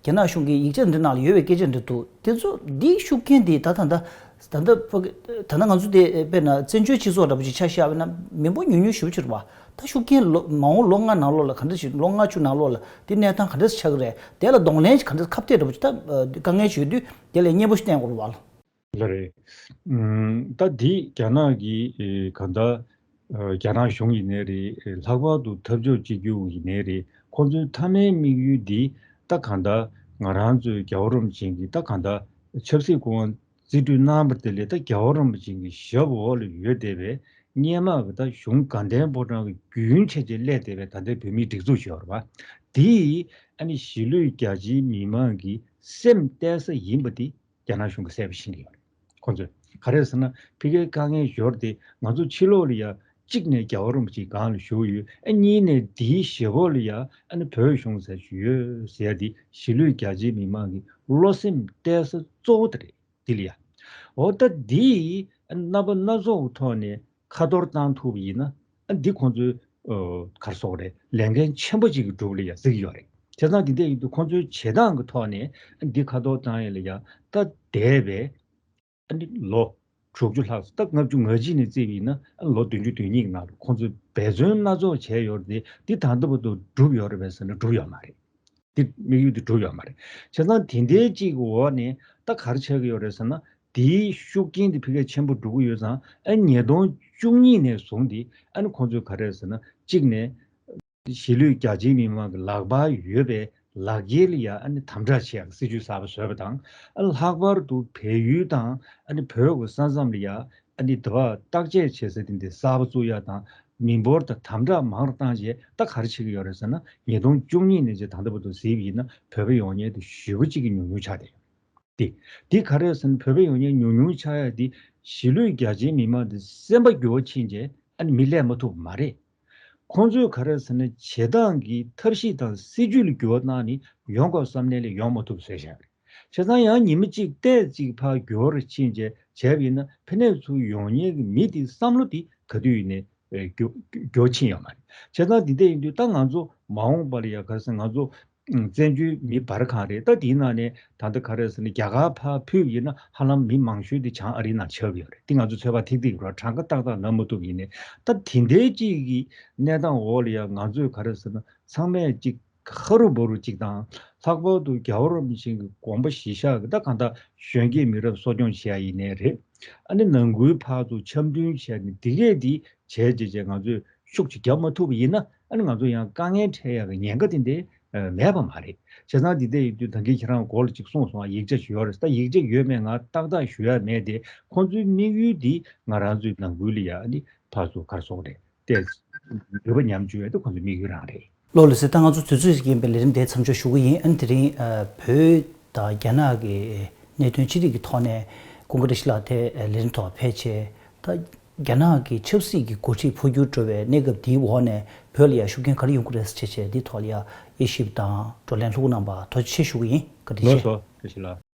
རྒྱ་ནག་གཞུང་གི་ཡིག་ཆ་འདི་ནང་ལ་ཡོད་པའི་སྐད་ཆ་འདི་འདུག་དེ་ཚོ་འདི་ཤུགས་རྐྱེན་འདི་ད་ད་ད་ད་ད་ད་ང་ཚོ་དེ་དཔེར་ན་བཙན་བྱོལ་སྤྱི་ཚོགས་འདྲ་པོ་ཅིག་ཆ་བཞག་པ་ན་མི་འབོར་ཉུང་ཉུང་ཞེ་པོ་ཅིག་རེད་བ། ད་ཤུགས་རྐྱེན་ལོ་མ་འོངས་ལོ་ལྔ་ནང་ལོགས་ལ་ག་འདྲ་ཞིག་ལོ་ལྔ་བཅུ་ནང་ལོགས་ལ་དེ་གནས་སྟངས་ག་འདྲ་ཞིག་ཆགས་ཀྱི་རེད། དེ་ལ་གདོང་ལེན་ག་འདྲ་ཁ་གཏད་འདྲ་པོ་ཅིག་ད་དཀའ་ངལ་ཞིག་ཡོད་དུས་དེ་ལ་སྙན་པོ་ཞིག་བསྟན་དགོས་རེད་བ། ལགས་རེད། ཨུམ། ད་འདི་རྒྱ་ནག་གི་ཨེ་གང་ལྟར་ཨ་རྒྱ་ནག་གཞུང་ཡིན་ནའི་རེད། ཨེ་ལྷག་པར་དུ་འཐབ་ཕྱོགས་གཅིག་གྱུར་ཡིན་ནའི་རེད། ཁོང་ཚོའི་མཐའ་མའི་དམིགས་ཡུལ་འདི་ད་གང་ལྟར་ང་རང་ཚོའི་རྒྱལ་བ་རིན་པོ་ཆེ་གིས་ད་གང་ལྟར་ཆབ་སྲིད་སྐུ་དབང་རྩིས་སྤྲོད་གནང་བ་དེ་ལས་ད་རྒྱལ་བ་རིན་པོ་ཆེ་གི་ཞབས་འོག་ལ་ཡོད་བསྡད་པའི་སྔོན་མ་གི་ད་གཞུང་དགའ་ལྡན་ཕོ་བྲང་གི་རྒྱུན་ཆད་ཅིག་སླེབས་བསྡད་པའི་ད་ལྟའི་བོད་མིའི་སྒྲིག་འཛུགས་ཤིག་ཡོད་རེད་བ། དེས་ཨ་ནི་གཞིས་ལུས་རྒྱ་ཆེའི་མི་མང་གི་སེམས་གཏད་ས་ཡིན་པ་དེ་རྒྱ་ནག་གཞུང་གིས་གསལ་པོ་ཤེས་ཀྱི་ཡོད་རེད། ཁོང་ཚོས་ག་རེ་ཟེར་ན་ཕ་གིའི་དཀའ་ངལ་ཞོར་དེ་ང་ཚོ་ཕྱི་ལོགས་ལ་ཡ་གཅིག་ནས་རྒྱལ་བ་རིན་པོ་ཆེའི་སྒང་ལ་བཞུགས་ཡོད། ཨ་གཉིས་ནས་དེའི་ཞེ་པོ་ལ་ཡ་ཨ་ནི་བོད་གཞུང་ཟེར་ཞིག་ཡོད་ཟེར་ཡ་དེ་གཞིས་ལུས་རྒྱ་ཆེའི་མི་མང་གི་བློ་སེམས་གཏད་ས་གཙོ་བོ་དེ་རེད། དེ་ལ་ཡ། འོ་ད་འདི་ཨ་ནི་རྣམ་པ་སྣ་ཚོགས་ཀྱི་ཐོག་ནས་ཁ་གཏོར་བཏང་ཐུབ་པ་ཡིན་ན་ཨ་འདི་ཁོང་ཚོའི་ཨོ་ག་རེ་ཟེར་དགོས་རེད། ལས་འགན་ཆེན་པོ་ཅིག་གི་སྒྲུབ་ལ་ཡ་གཟིགས་ཡོད་རེད། བྱས་ཙང་འདི་འདྲ་ཡིན་དུས་ཁོང་ཚོའི་བྱེད་སྟངས་ཀྱི་ཐོག་ནས་ཨ་འདི་ཁ་གཏོར་བཏང་ཡ་ལ་ཡ་ད་འདས་པའི་ཨ་ནི་ལོ་དྲུག་ཅུ་ལྷག་ཙམ། ད་ལྔ་བཅུ་ང་གཅིག་ནས་བརྩིས་པ་ཡིན་ན་ཨ་ལོ་བདུན་ཅུ་དོན་གཉིས་ཀྱི་ནང་ལ་ཁོང་ཚོས་འབད་བརྩོན་སྣ་ཚོགས་བྱས་ཡོད་རེད་དེ། འདི་ད་ལྟ་བར་དུ་འགྲུབ་ཡོད་རེད་པས་ཟེར་ན་འགྲུབ་ཡོད་མ་རེད། འདི་དམིགས་ཡུལ་འདི་འགྲུབ་ཡོད་མ་རེད། བྱས་ཙང་དེ་འདྲའི་གཅིག་གི་འོག་ནས་ད་ག་རེ་ཆགས་ཀྱི་ཡོད་རེད་ཟེར་ན། དེའི་ཤུགས་རྐྱེན་འདི་ཕ་གིར་ཆེན་པོ་འགྲོ་གི་ཡོད་ཙང་ཨ་ཉིས་སྟོང་བཅུ་གཉིས་ནས་བཟུང་སྟེ་ཨ་ནི་ཁོང་ཚོས་ག་རེ་ཟེར་ན་གཅིག་ནས། གཞིས་ལུས་རྒྱ་ཆེའི་མི་མང་གི་ལག་པར་ཡོད་པའི་ལག་འཁྱེར་ལ་ཡ་ཨ་ནི་དམ་དྲག་བྱེད་ཡག་སྲིད་ཇུས་གསར་པ་བཟོས་པ་དང་། ཨ་ལྷག་པར་དུ་བལ་ཡུལ་དང་ཨ་ནི་བོད་ཀྱི་ས་མཚམས་ལ་ཡ་ཨ་ནི་དེ་བ་བརྟག་དཔྱད་བྱེད་ས་དེ་འདྲ་གསར་པ་བཙུགས་ཡག་དང་། མི་འབོར་དང་དམ་དྲག་མང་རུ་བཏང་རྗེས་ད་ག་རེ་བྱེད་ཀྱི་ཡོད་རེད་ཟེར་ན། ཉིས་སྟོང་བཅུ་གཉིས་ནས་བྱས་ད་ལྟ་བར་དུ་གཟིགས་པ་ཡིན་ན་བོད་པ་ཡོང་མཁན་དེ་ཞེ་པོ་གཅིག་གི་ཉུང་ཉུང་ཆགས་བསྡད་ཡོད། དེ། དེ་ག་རེ་ཟེར་ན་བོད་པ་ཡོང་མཁན་ཉུང་ཉུང་ཆགས་ཡ་དེ་གཞིས་ལུས་རྒྱ་ཆེའི་མི་མང་དེ་སེམས་པ་འགྱུར་བ་ཕྱིན་རྗེས་ཨ་ནི་མི་སླེབས་མ་ཐུབ་པ་མ་རེད། ཁོང་ཚོས་ག་རེ་ཟེར་ན་བྱེད་སྟངས་ཀྱི་ཐབས་ཤེས་དང་སྲིད་ཇུས་ལ་འགྱུར་བ་གནང་ནས་ཡོང་དགོས་བསམ་ནའི་ལས་ཡོང་མ་ཐུབ་བཟོས་བཞག་རེད། བྱས་ཙང་ཡང་ཉི་མ་གཅིག་ཏོག་ཙམ་ཕར་འགྱུར་བ་ཕྱིན་རྗེས་བྱས་པ་ཡིན་ན་ཕ་ནས་ཚུར་ཡོང་མཁན་གྱི་མི་དེའི་བསམ་བློ་དེ་ག་དུས་ཡིན་ནའི་འགྱུར་འགྱུར་ཕྱིན་ཡོད་མ་རེད། བྱས་ཙང་འདི་འདྲ་ཡིན་དུས་ད་ང་ཚོ་མ་འོངས་པ་ལ་ཡ་ག་རེ་ཟེར་ང་ཚོ་ བཙན་བྱོལ་མི་སྦར་གང་རེད། ད་དེའི་ནང་ནས་ད་ལྟ་ག་རེ་ཟེར་ན་རྒྱ་གར་ཕར་ཕུད་ཡིན་ན་ཧ་ལམ་མི་མང་ཤོས་དེ་བྱང་ཨ་རིའི་ནང་ཆགས་ཡོད་རེད། དེ་ང་ཚོ་ཚོད་དཔག་ཐིག་ཐིག་རོ་གྲངས་ཀ་ཏག་ཏག་ལབ་མ་ཐུབ་ཡིན་ནའི། ད་དེ་འདྲའི་གཅིག་གི་གནས་སྟངས་འོག་ལ་ཡང་ང་ཚོས་ག་རེ་ཟེར་ན་ཚང་མས་གཅིག་ཧ་རུ་བོ་རུ་གཅིག་དང་། ལྷག་པར་དུ་རྒྱལ་བ་རིན་པོ་ཆེ་གི་དགོངས་པ་གཞིར་བཞག་གི་ད་གང་ལྟར་གཞོན་སྐྱེས་མི་རབས་གསོ་སྐྱོང་བྱེད་ཡ་ཡིན་ནའི་རེད། ཨ་ནི་ནང་ཁུལ་བར་དུ་འཆམ་མཐུན་བྱས་ནས་འདི་གས་འདི་བྱས་རྗེས་བྱས་ང་ཚོས་ཤུགས་ཅིག་རྒྱབ་མ་ཐུབ་པ་ཡིན་ན། ཨ་ནི་ང་ཚོ་ཡང་དཀའ་ངལ་འཕྲད་ཡག་གི་ཉེན་ཁ་དེ་འདྲའི་མེད་པ་མ་རེད། བྱས་ཙང་འདི་འདྲ་ཡིན་དུས་ད་གིན་ཁྱེད་རང་གོ་ལ་ཅིག་གསུངས་སོང་། ཡིག་ཆ་ཞུ་ཡ་རེད། ད་ཡིག་ཆ་ཡོད་མེད་ང་ཏག་ཏག་ཞུ་ཡ་མེད་དེ། ཁོང་ཚོའི་དམིགས་ཡུལ་འདི་ང་རང་ཚོའི་ནང་ཁུལ་ལ་ཡ་ཨ་ནི་ཕར་ཚུར་ག་རེ་ཟེར་དགོས་རེད། དེ་ཡོད་པ་ཉམས་བཅོས་ཡ་དེ་ཁོང་ཚོའི་དམིགས་ཡུལ་རང་རེད། ལགས་ལགས་སེ། ད་ང་ཚོ་དུས་ཚོད་ཅིག་ཡིན་པའི་ལས་རིམ་དེ་མཚམས་འཇོག་ཞུ་གི་ཡིན། ཨ་ནི་དེ་རིང་ཨ་བོད་དང་རྒྱ་ནག་གི་གནད་དོན་ཅི་རིགས་ཀྱི་ཐོག་ནས་ཀུན་དགའ་བཀྲ་ཤིས་ལགས་དེ་ལས་རིམ་ཐོག་ཕེབས་བྱས། ད་རྒྱ་ནག་གི་ཆབ་སྲིད་ཀྱི་འགོ་ཁྲིད་འཕོ་འགྱུར་འགྲོ་བའི་གནས་སྐབས་འདིའི་འོག་ནས་བོད་ལ་ཡང་ཤུགས་རྐྱེན་ག་རེ་ཡོང་གི་རེད་ཟེར་བྱས་བྱས་འདིའི་ཐོག་ལ་ཡང་དབྱེ་ཞིབ་དང་བགྲོ་གླེང་ལྷུག་གནང་བ་ཐུགས་རྗེ་ཆེ་ཞུ་གི་ཡིན། བཀའ་དྲིན་ལགས་ཆེ། སོ། བཀྲ་ཤིས་ལགས།